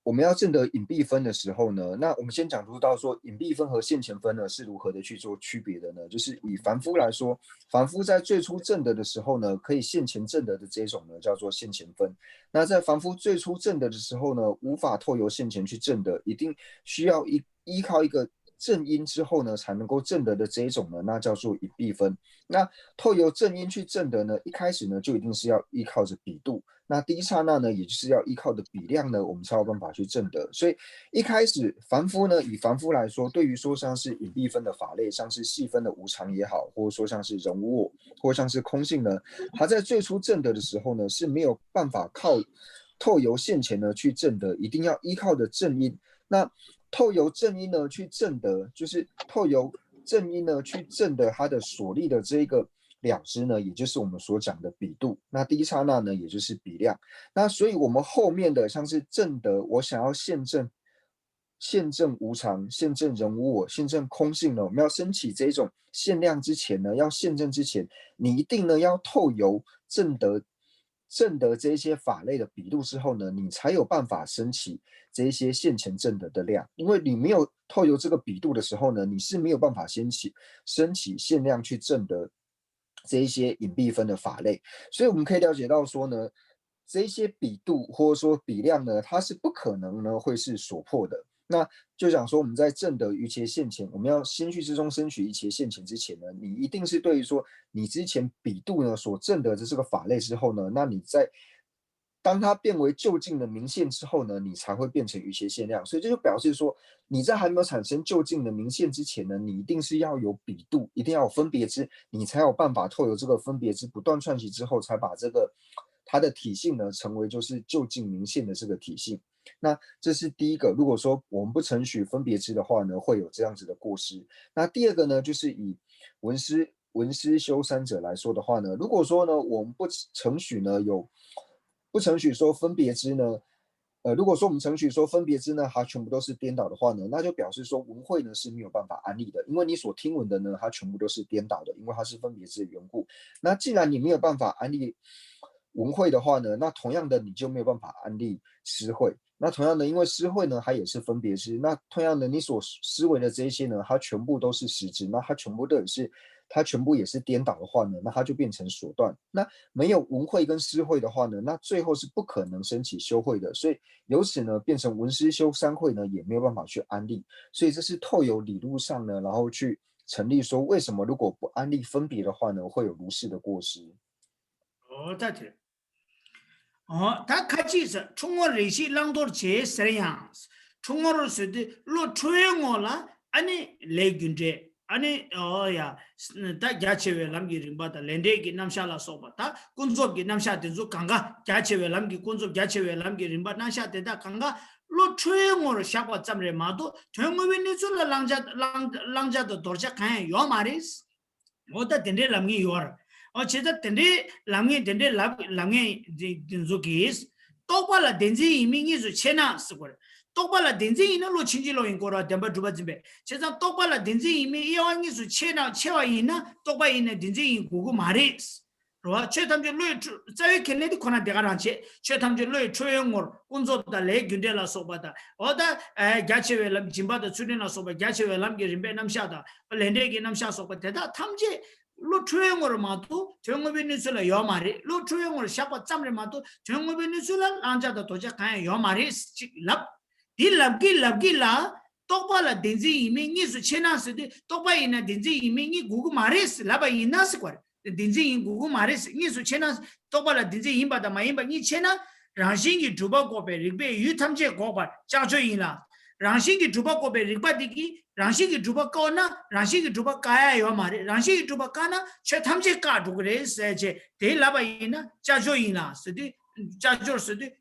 我们要证得隐蔽分的时候呢，那我们先讲述到说隐蔽分和现前分呢是如何的去做区别的呢？就是以凡夫来说，凡夫在最初证得的时候呢，可以现前证得的这一种呢叫做现前分。那在凡夫最初证得的时候呢，无法透由现前去证得，一定需要一依靠一个正因之后呢，才能够证得的这一种呢，那叫做隐蔽分。那透由正因去证得呢，一开始呢就一定是要依靠着比度。那第一刹那呢，也就是要依靠的比量呢，我们才有办法去证得。所以一开始凡夫呢，以凡夫来说，对于说像是隐蔽分的法类，像是细分的无常也好，或者说像是人无我，或像是空性呢，他在最初证得的时候呢，是没有办法靠透由现前呢去证得，一定要依靠的正因。那透由正因呢去证得，就是透由正因呢去证得他的所立的这一个了知呢，也就是我们所讲的比度。那第一刹那呢，也就是比量。那所以我们后面的像是证得，我想要现证现证无常、现证人无我、现证空性呢，我们要升起这一种现量之前呢，要现证之前，你一定呢要透由证得证得这一些法类的比度之后呢，你才有办法升起这一些现前证得的量。因为你没有透由这个比度的时候呢，你是没有办法升起升起现量去证得这一些隐蔽分的法类。所以我们可以了解到说呢，这一些比度或者说比量呢，它是不可能呢会是所破的。那就讲说我们在证得一切现前，我们要心绪之中升起一切现前之前呢，你一定是对于说你之前比度呢所证得的这个法类之后呢，那你在当它变为究竟的明现之后呢，你才会变成一切现量。所以这就表示说，你在还没有产生究竟的明现之前呢，你一定是要有比度，一定要有分别知，你才有办法透由这个分别知不断串习之后，才把这个它的体性呢成为就是究竟明现的这个体性。那这是第一个，如果说我们不承许分别知的话呢，会有这样子的过失。那第二个呢，就是以文思文思修三者来说的话呢，如果说呢，我们不承许呢有不承许说分别知呢，呃，如果说我们程序说分别之呢，它全部都是颠倒的话呢，那就表示说文慧呢是没有办法安立的，因为你所听闻的呢，它全部都是颠倒的，因为它是分别之的缘故。那既然你没有办法安立文慧的话呢，那同样的你就没有办法安立诗慧。那同样的，因为诗慧呢，它也是分别之，那同样的，你所思维的这一些呢，它全部都是实质，那它全部都也是，它全部也是颠倒的话呢，那它就变成所断。那没有文慧跟诗慧的话呢，那最后是不可能升起修慧的，所以由此呢，变成文思修三慧呢，也没有办法去安立，所以这是透由理路上呢，然后去成立说为什么如果不安立分别的话呢，会有如是的过失。哦，大体。哦，他开始是中国人是浪多杰这样，中国人是的，落吹我了，安尼来günde。 ཨ་ནི་ཨོ་ཡ། ད་རྒྱ་ཆེ་བའི་ལམ་གྱི་རིམ་པ་དང་ལས་འབྲས་ཀྱི་རྣམ་གཞག་ལ་སོགས་པ་དང་ཀུན་རྫོབ་ཀྱི་རྣམ་གཞག་དེ་ཚོ་གང་ག་རྒྱ་ཆེ་བའི་ལམ་གྱི་ཀུན་རྫོབ་རྒྱ་ཆེ་བའི་ལམ་གྱི་རིམ་པ་རྣམ་གཞག་དེ་དག་གང་ག་བློ་འཕྲོ་བའི་ངོར་བཞག་པ་ཙམ་རེད་མ་གཏོགས་དོན་དངོས་པོའི་གནས་ཚུལ་ལ་བླང་བྱ་བླང་བླང་བྱ་དང་དོར་བྱ་གང་ཡང་ཡོད་མ་རེད། འོ་ད་དེ་འདྲའི་ལབ་མཁན་ཡོད་རེད། འོ་བྱས་ཙང་དེ་འདྲའི་ལབ་མཁན་དེ་འདྲའི་ལབ་ལབ་མཁན་དེ་དེ་ཚོ་གིས་རྟོག་པ་ལ་བདེན་འཛིན་ཡིན་མིན་གཉིས་སུ་ཕྱེ་ན་ཟེར་བ་རེད། རྟོག་པ་ལ་བདེན་འཛིན་ཡིན་ན་བློ་ཕྱིན་ཅི་ལོག་ཡིན་དགོས་ར་བདེན་པ་གྲུབ་པ་འཛིན་པས། བྱས་ཙང་རྟོག་པ་ལ་བདེན་འཛིན་ཡིན་མིན་དབྱེ་བ་གཉིས་སུ་ཕྱེ་ན་ཕྱེ་བ་ཡིན་ན་རྟོག་པ་ཡིན་ན་བདེན་འཛིན་ཡིན་དགོས་ཀྱི་མ་རེད། རེད་བ། ཆོས་ཐམས་ཅད་བློའི་འཕྲོ་རྩ་བའི་ཁས་ལེན་དེ་ཁོ་ན་དེ་ག་རང་བྱེད། ཆོས་ཐམས་ཅད་བློའི་འཕྲོ་བའི་ངོར་ཀུན་རྫོབ་དང་ལས་རྒྱུ་འབྲས་ལ་སོགས་པ་དང་འོ་ད་རྒྱ་ཆེ་བའི་ལམ་སྦྱིན་པ་དང་ཚུལ་ཁྲིམས་ལ་སོགས་པ་རྒྱ་ཆེ་བའི་ལམ་གྱི་རིམ་པའི་རྣམ་གཞག་དང་ལས་འབྲས་ཀྱི་རྣམ་གཞག་སོགས་པ་དེ་དག་ཐམས་ཅད་བློ་འཕྲོ་བའི་ངོར་མ་གཏོགས་དོན་དངོས་པོའི་གནས་ཚུལ་ལ་ཡོད་མ་རེད། བློ་འཕྲོ་བའི་ངོར་བཞག་པ་ཙམ་རེད་མ་གཏོགས་དོན་དངོས་པོའི་གནས་ཚུལ་ལ་བླང་བྱ་དང་དོར་བྱ་གང་ཡང་ཡོད་མ་རེད་ཅིག་ལབ། འདི་ལབ་ཀྱི་ལབ་ཀྱི་ལ། རྟོག་པ་ལ་བདེན་འཛིན་ཡིན་མིན་གཉིས་སུ་ཕྱེ་ན་ཟེར་དུས་རྟོག་པ་ཡིན་ན་བདེན་འཛིན་ཡིན་མིན་གཉིས་དགོས་ཀྱི་མ་རེད་ཟེར་ལབ་པ་ཡིན་ན་ཟེར་བ་རེད། བདེན་འཛིན་ཡིན་དགོས་ཀྱི་མ་རེད་ཟེར། གཉིས་སུ་ཕྱེ་ན་རྟོག་པ་ལ་བདེན་འཛིན་ཡིན་པ་དང་མ་ཡིན་པ་གཉིས་ཕྱེ་ན་རང་བཞིན་གྱིས་གྲུབ་པ་འགོག་པའི་རིགས་པས་ཡུལ་ཐམས་ཅད་འགོག་པར་ལྕགས་ཀྱོག་ཡིན་ལ། རང་བཞིན་གྱིས་གྲུབ་པ་འགོག་པའི་རིགས་པ་དེ་གིས་རང་བཞིན་གྱིས་གྲུབ་པ་བཀག་ན་རང་བཞིན་གྱིས་གྲུབ་པ་བཀག་ཡ་ཡོད་མ་རེད། རང་བཞིན་གྱིས་གྲུབ་པ་བཀག་ན་ཆོས་ཐམས་ཅད་བཀག་འགྲོ་གི་རེད་ཟེར་བྱས་དེ་ལབ་པ་ཡིན་ན་ལྕགས་ཀྱོག་ཡིན་ལ་ཟེར་དུས་ལྕགས་ཀྱོག་ཟེར་དུས་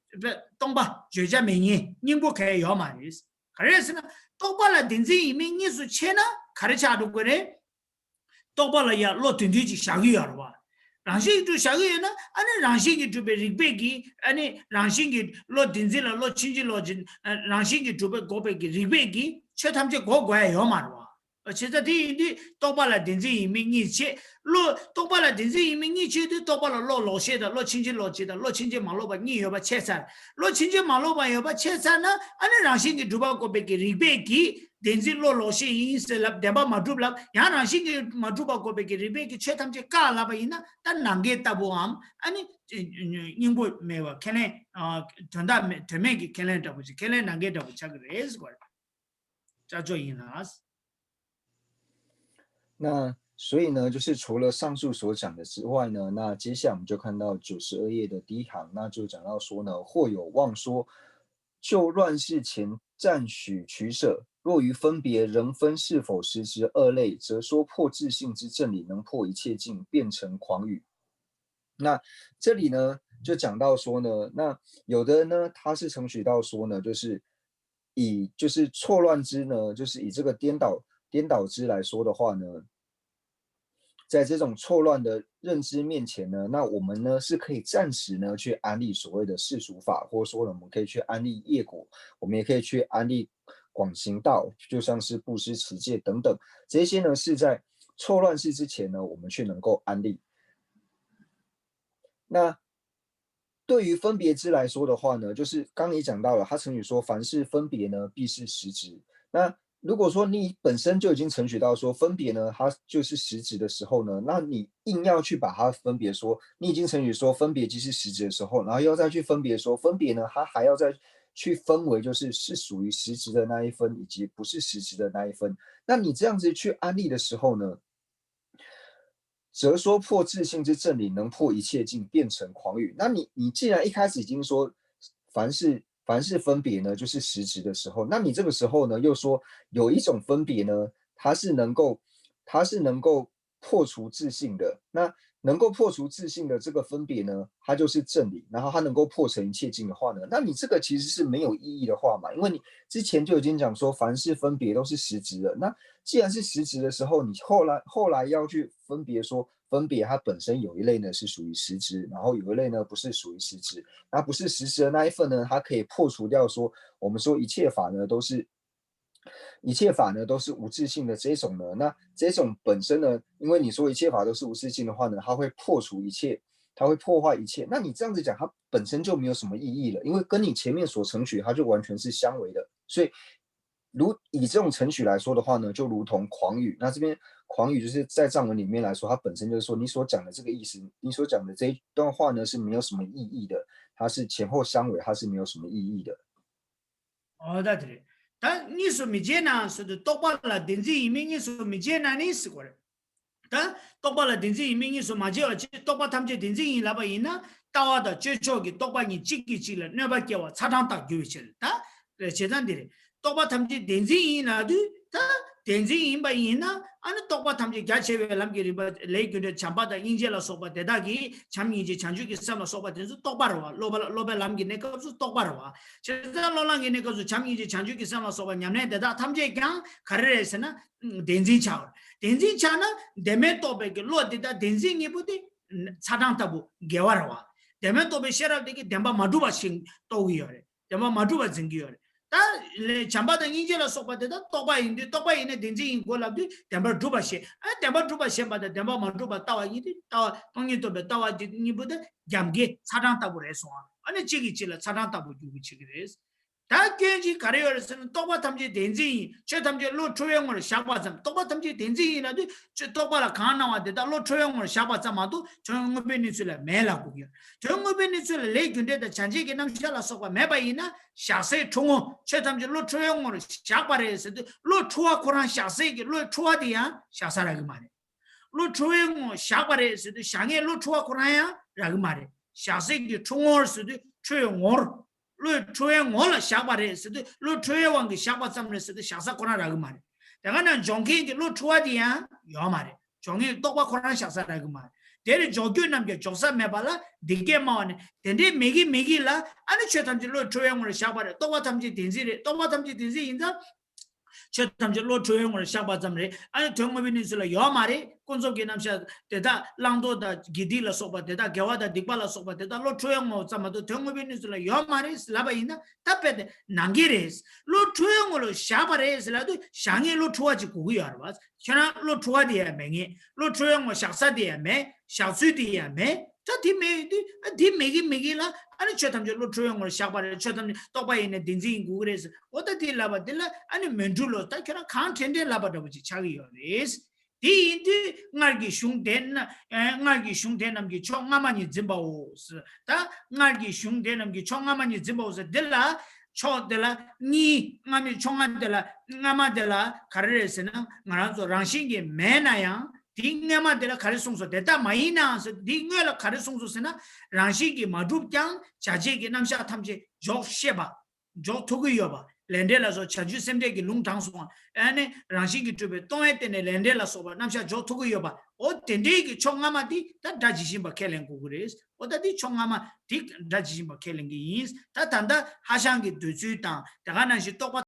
སྟོང་པ་བརྗོད་བྱ་མེད་ཉིད་སྙིང་པོ་གང་ཡང་ཡོད་མ་རེད། ག་རེ་ཟེར་ན་རྟོག་པ་ལ་བདེན་འཛིན་ཡིན་མིན་གཉིས་སུ་ཕྱེ་ན་ག་རེ་ཆགས་འགྲོ་གི་རེད། རྟོག་པ་ལ་ཡ་བློ་དོན་མཐུན་ཅིག་བཞག་གི་ཡོད་རེད་བ། རང་བཞིན་གྱིས་གྲུབ་བཞག་གི་ཡོད་ན་ཨ་ནི་རང་བཞིན་གྱིས་གྲུབ་པའི་རིགས་པས་ཀྱིས་ཨ་ནི་རང་བཞིན་གྱིས་བློ་བདེན་འཛིན་ལ་བློ་ཕྱིན་ཅི་ལོག་ཅིག་རང་བཞིན་གྱིས་གྲུབ་པའི་འགོག་པའི་གི་རིགས་པས་ཀྱིས་ཆོས་ཐམས་ཅད་འགོག་དགོས་ཡ་ཡོད་མ་རེད་བ། བྱས་ཙང་དེ་ཡིན་དུས་རྟོག་པ་ལ་བདེན་འཛིན་ཡིན་མིན་གཉིས་ཕྱེ། བློ་རྟོག་པ་ལ་བདེན་འཛིན་ཡིན་མིན་གཉིས་ཕྱེ་དུས་རྟོག་པ་ལ་བློ་ལོག་ཤེས་དང་བློ་ཕྱིན་ཅི་ལོག་ཅིག་དང་བློ་ཕྱིན་ཅི་མ་ལོག་པ་གཉིས་ཡོད་པ་ཕྱེ་ཚར། བློ་ཕྱིན་ཅི་མ་ལོག་པ་ཡོད་པ་ཕྱེ་ཚར་ན་ཨ་ནི་རང་བཞིན་གྱིས་གྲུབ་པ་འགོག་པའི་གི་རིགས་པས་ཀྱིས་བདེན་འཛིན་བློ་ལོག་ཤེས་ཡིན་ཟེར་ལབ་བདེན་པ་མ་གྲུབ་ལབ་ཡང་རང་བཞིན་གྱིས་མ་གྲུབ་པ་འགོག་པའི་གི་རིགས་པས་ཀྱིས་ཆོས་ཐམས་ཅད་བཀག་ལབ་པ་ཡིན་ན་ད་ནམ་མཁའི་ལྟ་བུའམ་ཨ་ནི་སྙིང་པོ་མེད་པ་ཁས་ལེན་དོན་དག་མེད་དོན་མེད་ཀྱི་ཁས་ལེན་འདྲ་པོ་ཅིག་ཁས་ལེན་ནམ་མཁའི་འདྲ་པོ་ཆགས་ཀྱི་རེད་ཟེར་བ་རེད། ལྕགས་ཀྱོག་ཡིན་ལ། 那所以呢，就是除了上述所讲的之外呢，那接下来我们就看到九十二页的第一行，那就讲到说呢，或有妄说，就乱世前暂许取舍，若于分别仍分是否实质二类，则说破自性之正理，能破一切境，变成诳语。那这里呢，就讲到说呢，那有的呢，他是承许到说呢，就是以就是错乱之呢，就是以这个颠倒颠倒之来说的话呢，在这种错乱的认知面前呢，那我们呢是可以暂时呢去安立所谓的世俗法，或者说呢我们可以去安立业果，我们也可以去安立广行道，就像是布施、持戒等等，这些呢是在错乱世之前呢，我们去能够安立。那对于分别之来说的话呢，就是刚刚也讲到了，他成语说凡是分别呢，必是实质。那如果说你本身就已经承许到说分别呢，它就是实质的时候呢，那你硬要去把它分别说，你已经承许说分别即是实质的时候，然后又再去分别说分别呢，它还要再去分为就是是属于实质的那一分，以及不是实质的那一分。那你这样子去安立的时候呢，则说破自性之正理，能破一切境，变成诳语。那你你既然一开始已经说凡是凡是分别呢，就是实质的时候，那你这个时候呢，又说有一种分别呢，它是能够，它是能够，破除自性的。那能够破除自性的这个分别呢，它就是正理，然后它能够破成一切境的话呢，那你这个其实是没有意义的话嘛，因为你之前就已经讲说，凡是分别都是实执的。那既然是实执的时候，你后来后来要去分别说，分别它本身有一类呢是属于实执，然后有一类呢不是属于实执。那不是实执的那一份呢，它可以破除掉说，我们说一切法呢都是一切法呢都是无自性的这种呢，那这种本身呢，因为你说一切法都是无自性的话呢，它会破除一切，它会破坏一切。那你这样子讲，它本身就没有什么意义了，因为跟你前面所承取它就完全是相违的。所以，如以这种程序来说的话呢，就如同狂语。那这边狂语就是在藏文里面来说，它本身就是说你所讲的这个意思，你所讲的这一段话呢是没有什么意义的，它是前后相违，它是没有什么意义的。 ཨོ་ད་དེ་རེད། ད་གཉིས་སུ་མི་འབྱེད་ན་ཟེར་དུས་རྟོག་པ་ལ་བདེན་འཛིན་ཡིན་མིན་གཉིས་སུ་མི་འབྱེད་ན་ནི་ཟེར་གོ་རེད། ད་རྟོག་པ་ལ་བདེན་འཛིན་ཡིན་མིན་གཉིས་སུ་མ་འབྱེད་པ་ཅིག་རྟོག་པ་ཐམས་ཅད་བདེན་འཛིན་ཡིན་ལབ་པ་ཡིན་ན། ལྟ་བ་དང་དཔྱོད་ཕྱོགས་ཀྱི་རྟོག་པ་གཉིས་གཅིག་གིས་གཅིག་ལ་གནོད་པ་སྐྱེལ་བ་ཚ་གྲང་ལྟར་འགྱུར་བའི་ཕྱིར། ད་རེད་བྱས་ཙང་འདི་རེད། རྟོག་པ་ཐམས་ཅད་བདེན་འཛིན་ཡིན་ལབ་དུས་ད་བདེན་འཛིན་ཡིན་པ་ཡིན་ན། ཨ་ནི་རྟོག་པ་ཐམས་ཅད་རྒྱ་ཆེ་བའི་ལམ་གྱི་རིམ་པ་ལས་རྒྱུ་འབྲས་བྱམས་པ་དང་སྙིང་རྗེ་ལ་སོགས་པ་དེ་དག་གིས་བྱམས་སྙིང་རྗེ་བྱང་ཆུབ་ཀྱི་སེམས་ལ་སོགས་པ་དེ་ཚོ་རྟོག་པ་རེད་བ། སློབ་པ་སློབ་པའི་ལམ་གྱི་གནས་སྐབས་སུ་རྟོག་པ་རེད་བ། བྱས་ཙང་སློབ་ལམ་གྱི་གནས་སྐབས་སུ་བྱམས་སྙིང་རྗེ་བྱང་ཆུབ་ཀྱི་སེམས་ལ་སོགས་པ་ཉམས་ལེན་དེ་དག་ཐམས་ཅད་ཀྱང་ག་རེ་རེད་ཟེར་ན། བདེན་འཛིན་ཆགས། བདེན་འཛིན་ཆགས་ན་བདེན་མེད་རྟོག་པའི་གི་བློ་དེ་དང་བདེན་འཛིན་གཉིས་པོ་དེ་ཚ་གྲང་ལྟ་བུ་འགལ་བ་རེད་བ། བདེན་མེད་རྟོག་པའི་ཤེས་རབ་དེ་གིས་བདེན་པ་མ་གྲུབ་པ་ཞིག་རྟོགས་ཀྱི་ཡོད་རེད། བདེན་པ་མ་གྲུབ་པ་འཛིན་གྱི་ཡོད་རེད། ད་ལས་བྱམས་པ་དང་སྙིང་རྗེ་ལ་སོགས་པ་དེ་དག་རྟོག་པ་ཡིན་དུས་རྟོག་པ་ཡིན་ན་བདེན་འཛིན་ཡིན་དགོས་ལབ་དུས་བདེན་པར་གྲུབ་པ་ཞེས། ཨ་བདེན་པར་གྲུབ་པ་ཞེས་པ་དང་བདེན་པ་མ་གྲུབ་པ་ལྟ་བ་གཉིས་དེ་ལྟ་བ་སྟོང་ཉིད་རྟོགས་པའི་ལྟ་བ་དེ་གཉིས་པོ་དེ་རྒྱབ་འགལ་ཚ་གྲང་ལྟ་བུ་རེད་སོང་ཨ། ཨ་ནི་གཅིག་གིས་གཅིག་ལ་ཚ་གྲང་ལྟ་བུ་འགྱུར་གྱི་བྱེད་ཀྱི་རེད། ད་སྐྱོན་གཅིག་ག་རེ་ཡོད་རེད་ཟེར་ན། རྟོག་པ་ཐམས་ཅད་བདེན་འཛིན་ཡིན། ཆོས་ཐམས་ཅད་བློ་འཁྲུལ་བའི་ངོར་བཞག་པ་ཙམ། རྟོག་པ་ཐམས་ཅད་བདེན་འཛིན་ཡིན་ལབ་དུས་ཆོས་རྟོག་པ་ལ་གང་སྣང་བ་དེ་དག་བློ་འཁྲུལ་བའི་ངོར་བཞག་པ་ཙམ་མ་གཏོགས་དོན་དངོས་པོའི་གནས་ཚུལ་ལ་མེད་ལབ་དགོས་ཀྱི་ཡོད། དོན་དངོས་པོའི་གནས་ཚུལ་ལ་ལས་རྒྱུ་འབྲས་དང་བྱང་ཆུབ་ཀྱི་རྣམ་གཞག་ལ་སོགས་པ་མེད་པ་ཡིན་ན། བཞག་སའི་འཁྲུལ་ངོ་ཆོས་ཐམས་ཅད་བློ་འཁྲུལ་བའི་ངོར་བཞག་པ་རེད་ཟེར་དུས་བློ་འཁྲུལ་བ་ཁོ་རང་བཞག་སའི་གི་བློའི་འཁྲུལ་བ་དེ་ཡང་བཞག་ས་རག་གི་མ་རེད། བློ་འཁྲུལ་བའི་ངོར་བཞག་པ་རེད་ཟེར་དུས་བཞག་མཁན་བློ་འཁྲུལ་བ་ཁོ་རང་ཡང་རག་གི་མ་རེད། བཞག་སའི་གི་འཁྲུལ་ངོར་ཟེར་དུས་འཁྲུལ་བའི་ངོར། བློའི་འཁྲུལ་བའི་ངོ་ལ་བཞག་པ་རེད་ཟེར་དུས་བློ་འཁྲུལ་བའི་དབང་གིས་བཞག་པ་ཙམ་རེད་ཟེར་དུས་བཞག་ས་ཁོ་རང་རག་གི་མ་རེད། དེ་ག་ན་འཇོག་མཁན་གྱི་བློ་འཁྲུལ་བ་དེ་ཡང་ཡོད་མ་རེད། འཇོག་མཁན་རྟོག་པ་ཁོ་རང་བཞག་ས་རག་གི་མ་རེད། དེ་རེད་འཇོག་རྒྱུ་རྣམས་ཀྱང་འཇོག་ས་མེད་པ་ལ་འདི་སྐད་སྨྲ་བ་ནི། དེ་འདྲའི་མེད་ཀི་མེད་ཀི་ལ་ཨ་ནི་ཆོས་ཐམས་ཅད་བློའི་འཁྲུལ་བའི་ངོར་བཞག་པ་རེད། རྟོག་པ་ཐམས་ཅད་བདེན་འཛིན་རེད། རྟོག་པ་ཐམས་ཅད་བདེན་འཛིན་ཡིན་ཙང་། ཆོས་ཐམས་ཅད་བློ་འཁྲུལ་བའི་ངོར་བཞག་པ་ཙམ་རེད། ཨ་ནི་དོན་དངོས་པོའི་གནས་ཚུལ་ལ་ཡོད་མ་རེད། ཀུན་རྫོབ་ཀྱི་རྣམ་གཞག་དེ་དག་བླང་དོར་དང་དགེ་སྡིག་ལ་སོགས་པ་དེ་དག་དགེ་བ་དང་སྡིག་པ་ལ་སོགས་པ་དེ་དག་བློ་འཁྲུལ་བའི་ངོ་ཙམ་མ་གཏོགས་དོན་དངོས་པོའི་གནས་ཚུལ་ལ་ཡོད་མ་རེད་ལབ་པ་ཡིན་ན། ད་དཔེ་དེ་ནང་གི་རེད། བློ་འཁྲུལ་བའི་ངོ་ལ་བཞག་པ་རེད་ལབ་དུས་བཞག་མཁན་བློ་འཁྲུལ་བ་ཅིག་དགོས་ཀྱི་ཡོད་རེད་བ། ཁྱོད་རང་བློ་འཁྲུལ་བ་དེ་ཡང་མེད་མཁན། བློ་འཁྲུལ་བའི་ངོ་བཞག་ས་དེ་ཡང་མེད། བཞག་ཚུལ་དེ་ཡང་མེད། ད་དེ་མེད་དུས་ཨ་དེ་མེད་ཀི་མེད་ཀི་ལ་ཨ་ནི་ཆོས་ཐམས་ཅད་བློ་འཁྲུལ་བའི་ངོར་བཞག་པ་རེད། ཆོས་ཐམས་ཅད་རྟོག་པ་ཡིན་ནས་བདེན་འཛིན་ཡིན་དགོས་ཀྱི་རེད་ཟེར། འོ་ད་དེ་ལབ་པ་དེ་ལ་ཨ་ནི་མི་འགྲུབ་ལོ། ད་ཁྱོད་རང་གང་དྲན་དྲན་ལབ་པ་འདྲ་པོ་ཅིག་ཆགས་ཀྱི་ཡོད་རེད། དེ་ཡིན་དུས་སྔར་གྱི་གཞུང་དེ་རྣམས་ཨེ་སྔར་གྱི་གཞུང་དེ་རྣམས་ཀྱི་ཕྱོགས་སྔ་མ་ཉིད་འཛིན་པའོ་ཟེར། ད་སྔར་གྱི་གཞུང་དེ་རྣམས་ཀྱི་ཕྱོགས་སྔ་མ་ཉིད་འཛིན་པའོ་ཟེར། འདི་ལ་ཕྱོགས་དེ་ལ་གཉིས། སྔ་མའི་ཕྱོགས་སྔ་དེ་ལ་སྔ་མ་དེ་ལ་ག་རེ་རེད་ཟེར་ན། ང་རང་ཚོ་རང་བཞིན་གྱིས་མེད་ན་ཡང་དེའི་སྔ་མ་དེ་ལ་ག་རེ་གསུངས་སོ། དེ་ལྟ་མ་ཡིན་ནའང་ཟེར། དེའི་སྔོན་ལ་ག་རེ་གསུངས་སོ་ཟེར་ན། རང་བཞིན་གྱིས་མ་གྲུབ་ཀྱང་བྱ་བྱེད་ཀྱི་རྣམ་གཞག་ཐམས་ཅད་འཇོག་ཤེས་པ། འཇོག་ཐུབ་ཀྱི་ཡོད་པ། ལས་འབྲས་ལ་སོགས་བྱ་རྒྱུད་སེམས་འགྲེལ་གྱི་ལུང་དྲངས་སོང་བ། ཨ་ནི་རང་བཞིན་གྱིས་གྲུབ་པའི་སྟོང་པའི་སྟེང་ནས་ལས་འབྲས་ལ་སོགས་པ་རྣམ་གཞག་འཇོག་ཐུབ་ཀྱི་ཡོད་པ། འོ་དེ་འདྲའི་གི་ཕྱོགས་སྔ་མ་དེ་ད་སྒྲ་ཇི་བཞིན་པ་ཁས་ལེན་དགོས་ཀྱི་རེད། འོ་ད་དེ་ཕྱོགས་སྔ་མ་དེ་སྒྲ་ཇི་བཞིན་པ་ཁས་ལེན་གྱི་ཡིན། ད་ད་ལྟ་ཧྭ་ཤང་གི་འདོད་ཚུལ་དང་དེ་ག་ནང་བཞིན་རྟོག་པ།